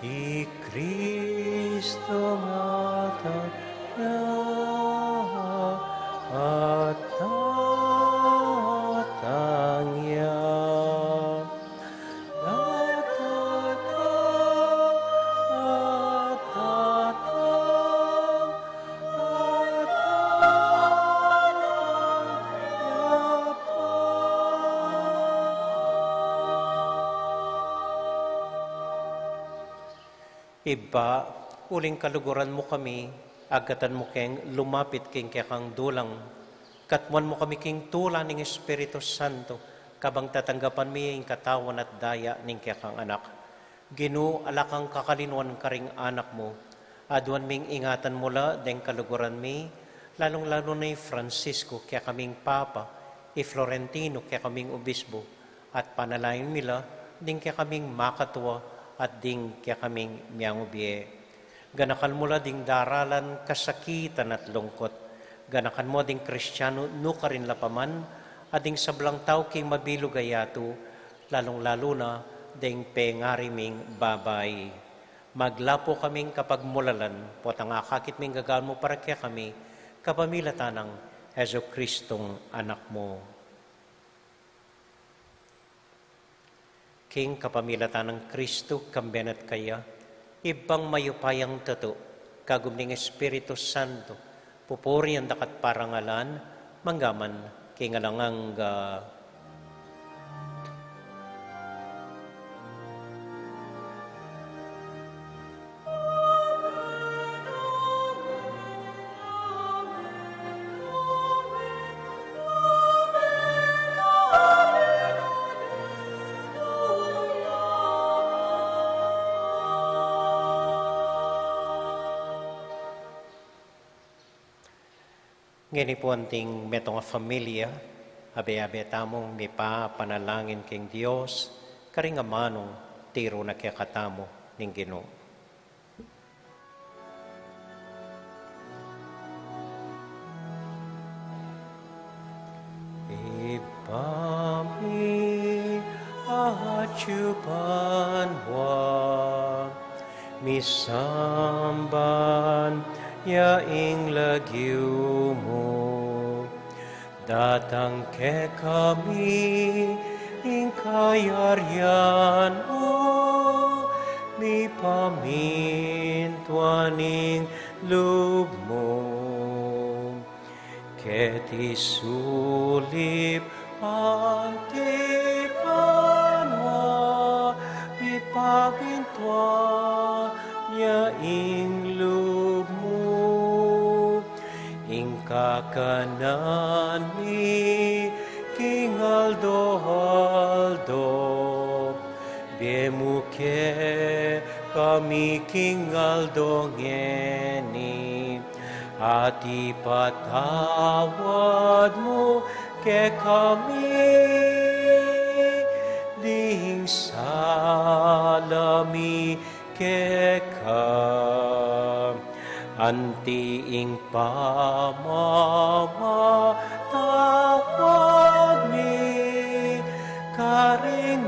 i Kristu matang ya, at datang ya. Datang ya, datang ya, datang ya pa. Ibpa, uling kaluguran mu kami, agkatan mu keng lumapit king kekang dulang. Katmuan mu kami king tula ning Espiritu Santo, kabang tatanggapan mi ing katawan at daya ning kekang Anak. Ginu, ala kang kakalinuan karing anak mu. Aduan ming ingatan mu la deng kaluguran mi, lalung-lalu na i Francisco, kekaming Papa, i Florentino, kekaming Obispo, at panalangin mi la ding kekaming makatua at ding kekaming miangubie. Ganakan mu la ding daralan kasakitan at lungkut. Ganakan mu ding Kristianu nukarin la pa man, at ding sablang tau king mabilug a yatu, lalung-lalu na ding pengari ming babai. Maglapu kaming kapagmulalan, potang akakit ming gagawan mu para kekami, kapamilatan nang Jesucristong Anak mu. King kapamilatan nang Kristu, kambe na at kaya, Ibpang mayupayang tutu, kagum ning Espiritu Santo, pupurian da ka at parangalan, mangga man king alang angga. Ngeni pu anting metung a familia, abe-abe tamung mipapanalangin king Dios, karing amanung tiru na kekatamu ning Ginu. Ibpa mi, atsu ka banua, misamban ya ing lagyu mu, datang kekami ing kayarian mu, mipamintuan ing lub mu keti sulip anti banua, mipamintuan ya ing lub mu. Ing kakanan mi king aldo-aldo, ibie mu kekami king aldo ngeni, at ipatawad mu kekami ding sala mi keka, anti ing pamamatawad mi ka Ring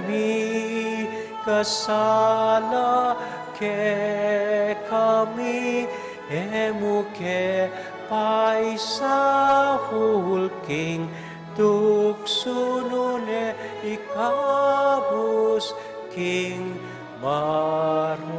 mikasala kekami, e mu ke paisaul king tuksu, nune ikabus king marok.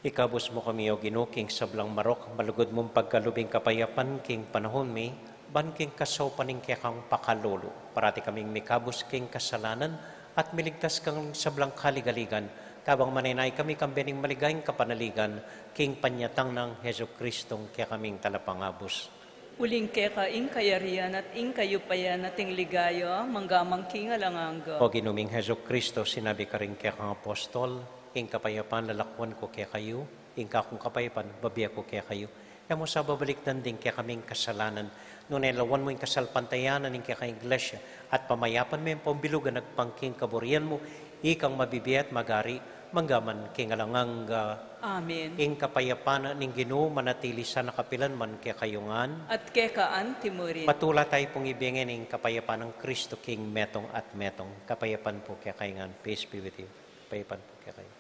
Ikabus mu kami, O Ginu, king sablang marok, malugud mung pagkalub ing kapayapan king panahun mi, ban king kasaupan ning kekang pakalulu, parati kaming mikabus king kasalanan, at miligtas kang sablang kaligaligan, kabang manenaya kami kambe ning maligayang kapanaligan, king panyatang nang Jesucristong kekaming Talapangabus. Uling keka ing kayarian at ing kayupayan at ing ligaya, mangga man king alang angga. O Ginu ming Jesucristo, sinabi karing kekang apostol, ing kapayapan lalakuan ku kekayu, ing kakung kapayapan bibie ku kekayu. E mu sa babalikdan ding kekaming kasalanan, nune lawan mu ing kasalpantayanan ning kekang Iglesia, at pamayapan me ing pambilugan agpang king kaburian mu, ikang mabibie at magari, mangga man king alang angga. Amen. Ing kapayapan ning Ginu manatili sana kapilan man kekayu ngan. At keka anti mu rin. Matula tayu pung ibie ngan ing kapayapan nang Kristo king metung at metung. Kapayapan pu kekayu ngan. Peace be with you. Kapayapan pu kekayu.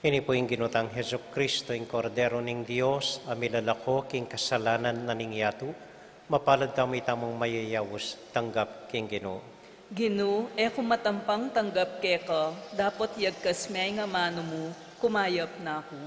Ini pu ing Ginu tang Jesucristo, ing Kordero ning Dios, a milalako king kasalanan na ning yatu. Mapalad tamu itamung mayayaus tanggap king Ginu. Ginu, e ku matampang tanggap keka, dapot yagkas me ing amanu mu, kumayap na ku.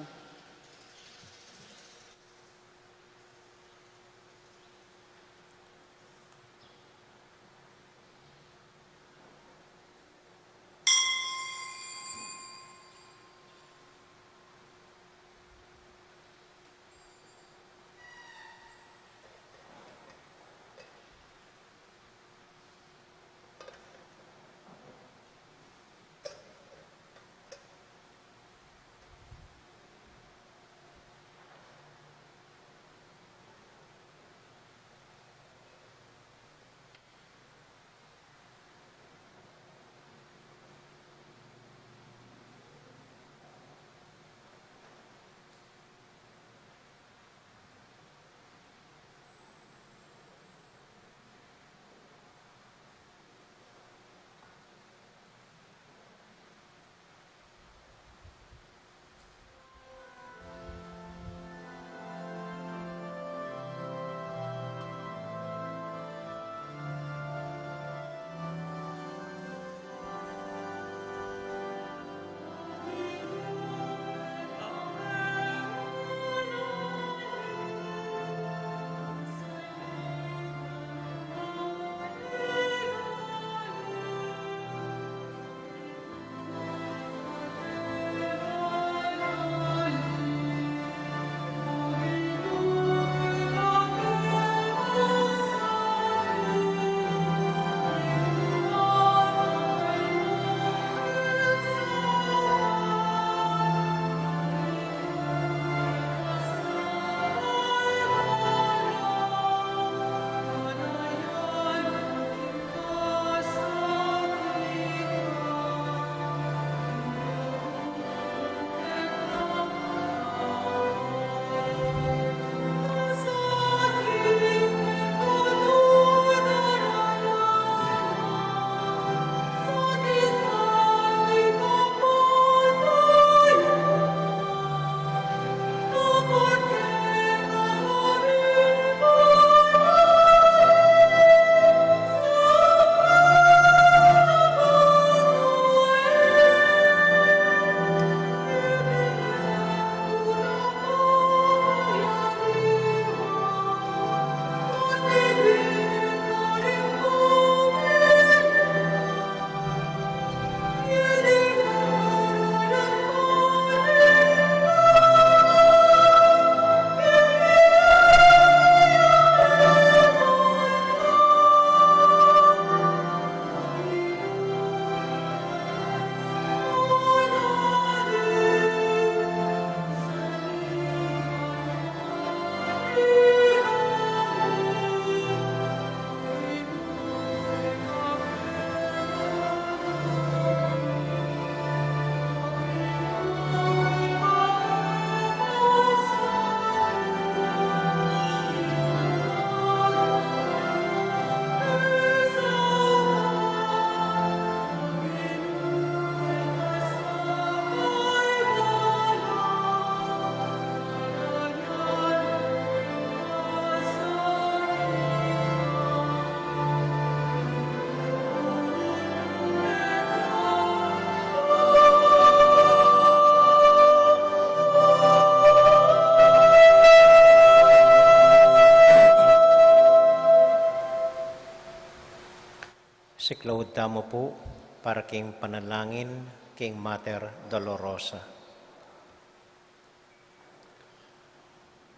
Tamu pu para king panalangin king Mater Dolorosa.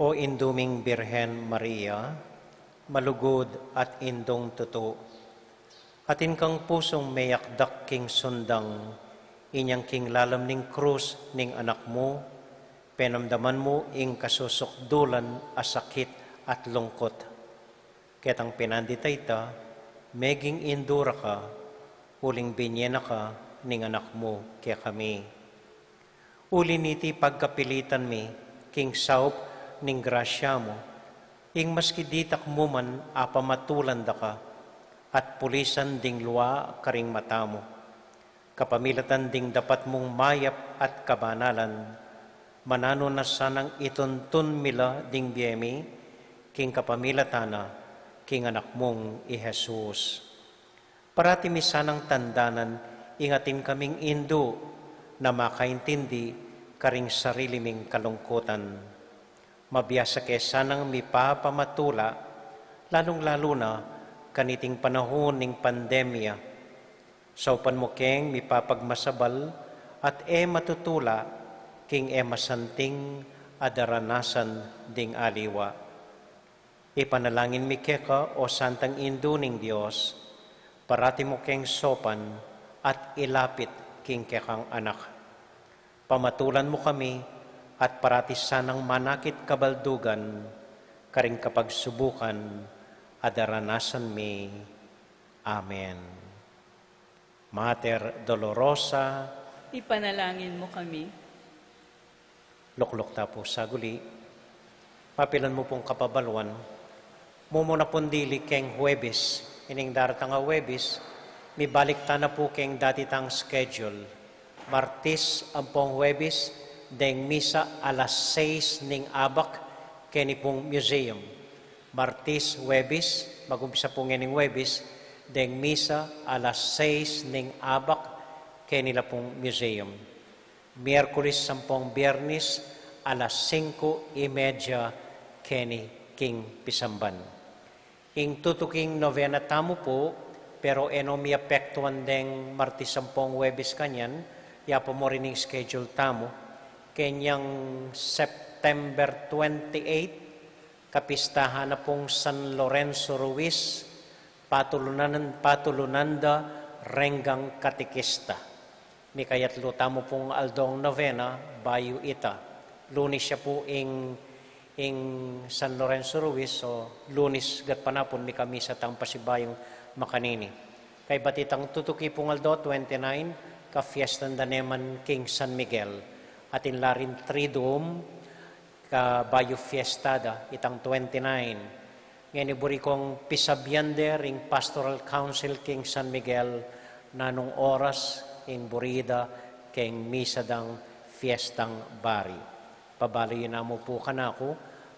O Indu ming Birhen Maria, malugud at indung tutu, atin kang pusung meyakdak king sundang inyang king lalam ning krus ning Anak mu, penamdaman mu ing kasusukdulan a sakit at lungkut. Ketang pinandit a ita, meging indu ra ka, uling binye na ka ning Anak mu kekami. Uli niti pagkapilitan mi king saup ning grasya mu, ing maski ditak mu man apamatulan da ka, at pulisan ding lua karing mata mu. Kapamilatan ding dapat mung mayap at kabanalan, mananu na sanang ituntun mi la ding bie mi, king kapamilatan na king Anak mung i Jesus. Parati mi sanang tandanan ing atin kaming indu na makaintindi karing sarili ming kalungkutan. Mabiasa ke sanang mipapamatula, lalung-lalu na kaniting panahun ning pandemya. Saupan mu keng mipapagmasabal at e matutula king e masanting a daranasan ding aliwa. Ipanalangin mi keka, o Santang Indu ning Dios, parati mu keng saupan at ilapit king kekang Anak. Pamatulan mu kami at parati sanang manakit kabaldugan karing kapagsubukan a daranasan mi. Amen. Mater Dolorosa, ipanalangin mu kami. Lukluk ta pu saguli. Mapilan mu pung kapabaluan, mumuna pung dili keng Huwebes, ining daratang a Huwebes, mibalik ta na pu keng dati tang schedule. Martis ampong Huwebes, deng misa alas sais ning abak keni pung museum. Martis, Huwebes, magumpisa pu ngening Huwebes, deng misa alas sais ning abak keni la pung museum. Miyerkules ampong Biernes, alas singko y media keni king pisamban. Ing tutuking novena tamu pu, pero e no miapektuan deng Martis ampong Huwebes kanyan, ya pa mu rin ing schedule tamu. Kenyang September twenty-eight, kapistahan na pung San Lorenzo Ruiz, patulunan, patulunan da reng katekista. Mikayatlu tamu pung aldong novena, bayu ita. Lunes ya pu ing, ing San Lorenzo Ruiz, so Lunes gatpanapun mikamisa tang pasibayung makanini. Kaybat itang tutuki pung aldo, twenty-nine, kafiestan da ne man king San Miguel. Atin la ring Triduum, kabayu fiesta da, itang twenty-nine. Ngeni buri kong pisabian de ring Pastoral Council king San Miguel, nanung oras ing buri da keng misa dang fiestang bari. Pabalu yu na mu pu kanaku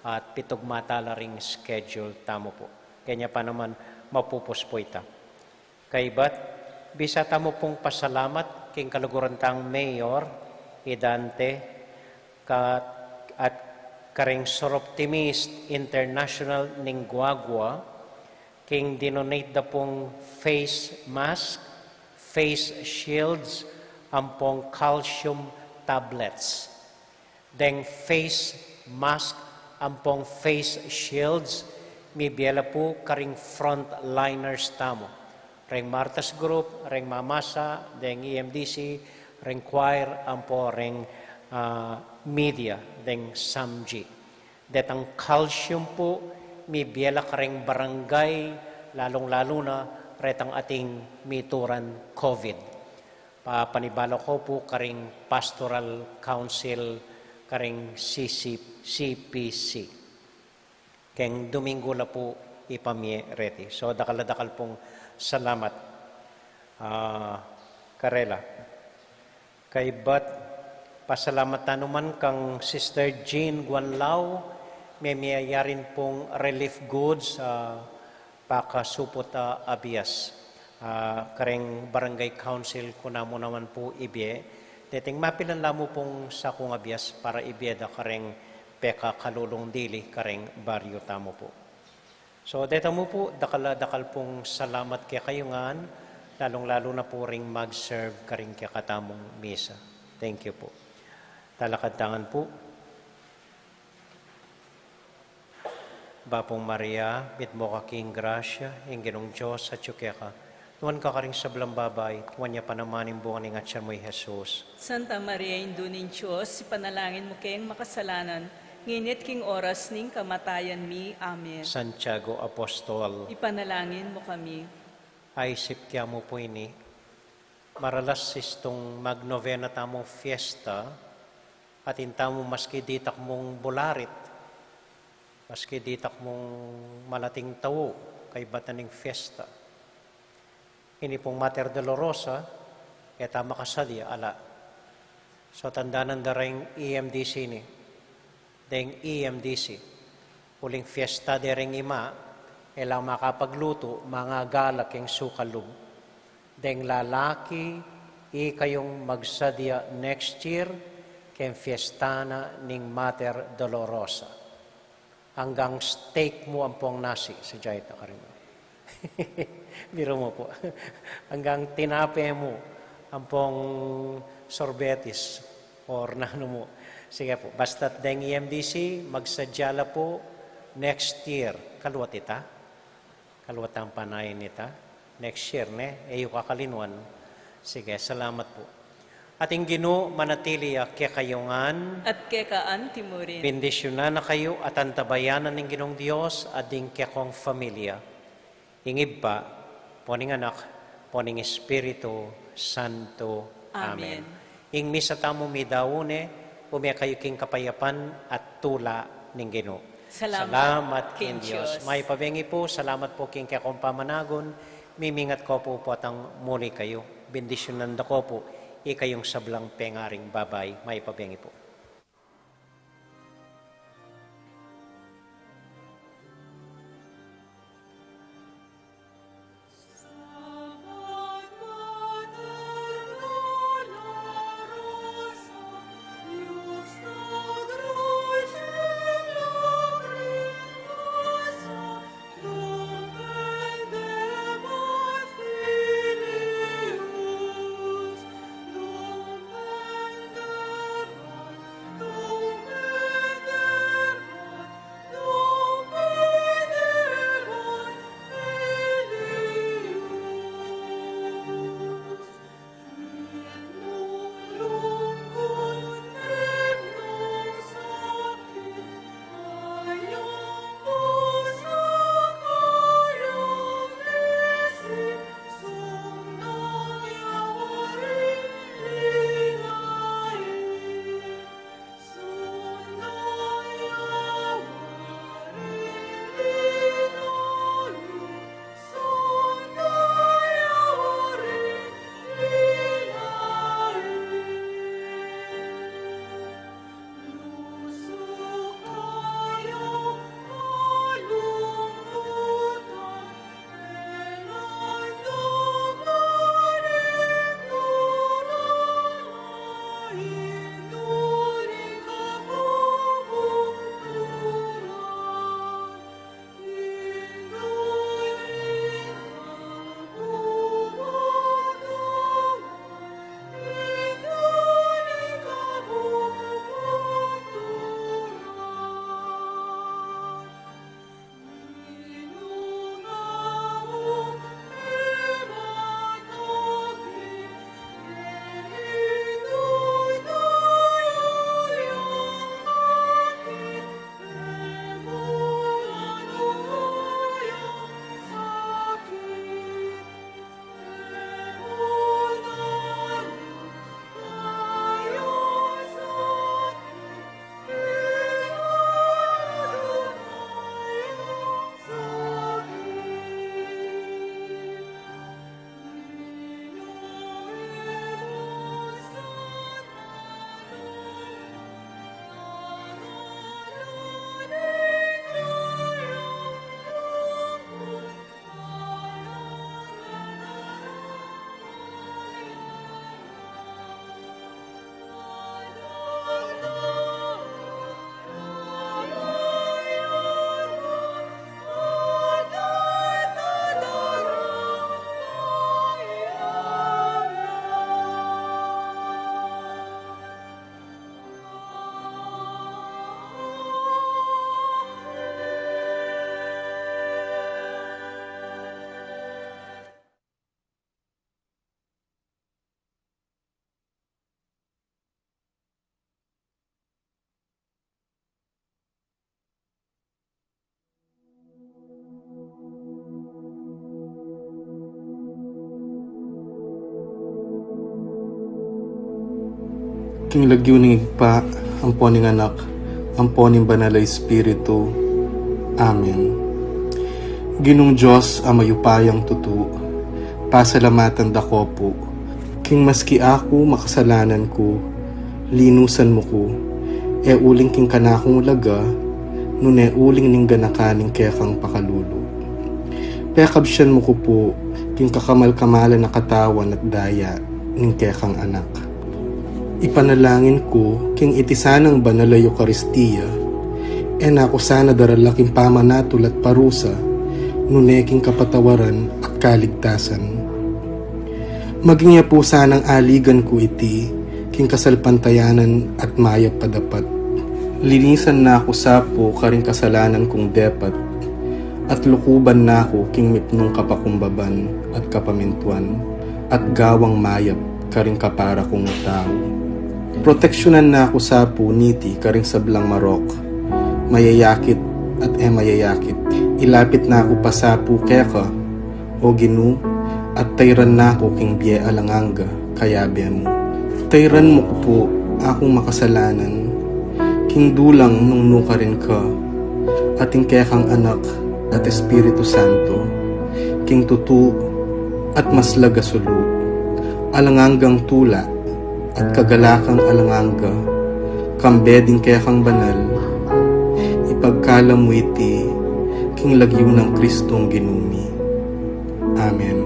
at pitugma ta la ring schedule tamu pu. Kenya pa naman mapupus pu ita. Kaybat, bisa tamu pung pasalamat king kaluguran tang mayor, i Dante, ka, at kareng Soroptimist International ning Guagua, king dinonate da pung face mask, face shields, ampong calcium tablets. Deng face mask ampong face shields, mibie la pu karing frontliners tamu. Reng Martas Group, reng Mamasa, deng E M D C, reng choir, ampo reng, ah, media, deng SAMG. Detang calcium pu, mibie la kareng barangay, lalung-lalu na retang ating mituran COVID. Papanibala ko pu karing Pastoral Council, karing C C, C P C. Keng Duminggu la pu ipamie reti. So, dakal a dakal pung salamat, ah, karela. Kaybat, pasalamat tanu man kang Sister Jean Guanlao, memie ya rin pung relief goods, ah, pakasuput a abias. Ah, kareng barangay council ku namu naman pu ibie. Deting mapilan la mu pung sakung abias para ibie da kareng pekakalulung dili kareng baryu tamu pu. So, deta mu pu, dakal a dakal pung salamat kekayu ngan, Lalung-lalu na pu ring mag-serve karing kekatamung misa. Thank you po. Talakad ta ngan pu. Bapu Maria, mitmu ka king grasya, ing Ginung Dios atyu keka. Nuan ka karing sablang babai, nuan ya pa naman ing bunga ning atian mu, i Jesus. Santa Maria, Indu ning Dios, ipanalangin mu keng makasalanan, ngeni at king oras ning kamatayan mi. Amen. Santiago Apostol, ipanalangin mu kami. Aisip ke mu pu ini, maralas istung magnovena tamung fiesta, atin tamu maski ditak mung bularit, maski ditak mung malating tau, kaybat na ning fiesta. Ini pung Mater Dolorosa, e ta makasadya, ala. So, tandanan da reng E M D C ini. Deng E M D C. Uling fiesta de reng ima, e la makapaglutu, mangagala keng suka lub. Deng lalaki, ikayung magsadya next year, keng fiesta na ning Mater Dolorosa. Anggang steak mu ampong nasi, sadya ita karin. Biru mu pu. Anggang tinape mu ampong sorbetes or nanu mu. Sige pu. Basta't deng E M D C, magsadya la pu next year. Kaluat ita. Kaluat tang panayan ita. Next year, ne? E yu kakalinuan. Sige, salamat pu. At ing Ginu manatili ya kekayu ngan. At keka anti mu rin. Bendisyunan na kayu at antabayanan ning Ginung Dios at ding kekong familia. Ing Ibpa, ampo ning Anak, ampo ning Espiritu Santo. Amen. Amen. Ing misa tamu meyari ne, ume kayu king kapayapan at tula ning Ginu. Salamat king Dios. Mayap a bengi pu, salamat pu king kekong pamanagun, mimingat ko pu potang muli kayu. Bendisyunan da ko pu, ikayung sablang pengaring babai, mayap a bengi pu. King lagyu ning Ibpa, ampo ning Anak, ampo ning Banal a Espiritu. Amen. Ginung Dios a mayupayang tutu, pasalamatan da ka pu, king maski aku makasalanan ku, linusan mu ku, e uling king kanakung laga, nune uling ning ganakan ning kekang pakalulu. Pekabsian mu ku pu, king kakamal-kamalan a katawan at daya ning kekang Anak. Ipanalangin ku, king iti sanang banal a Eukaristia, e na ku sana darala king pamanatul at parusa, nune king kapatawaran at kaligtasan. Maging ya pu sanang aligan ku iti, king kasalpantayanan at mayap a dapat. Linisan na ku sa pu karing kasalanan kung depat, at lukuban na ku king mipnung kapakumbaban at kapamintuan, at gawang mayap karing kapara kung tau. Proteksyunan na ku sa pu niti karing sablang marok, mayayakit at e mayayakit. Ilapit na ku pa sa pu keka, O Ginu, at tayran na ku king bie alang angga, kayabe mu. Tayran mu ku pu akung makasalanan, king dulang nung nukarin ka, at ing kekang Anak at Espiritu Santo, king tutu at maslag a sulu, alang anggang tula at kagalakang alang angga, kambe ding kekang banal, ipagkalam mu iti, king lagyu nang Kristong Ginu mi. Amen.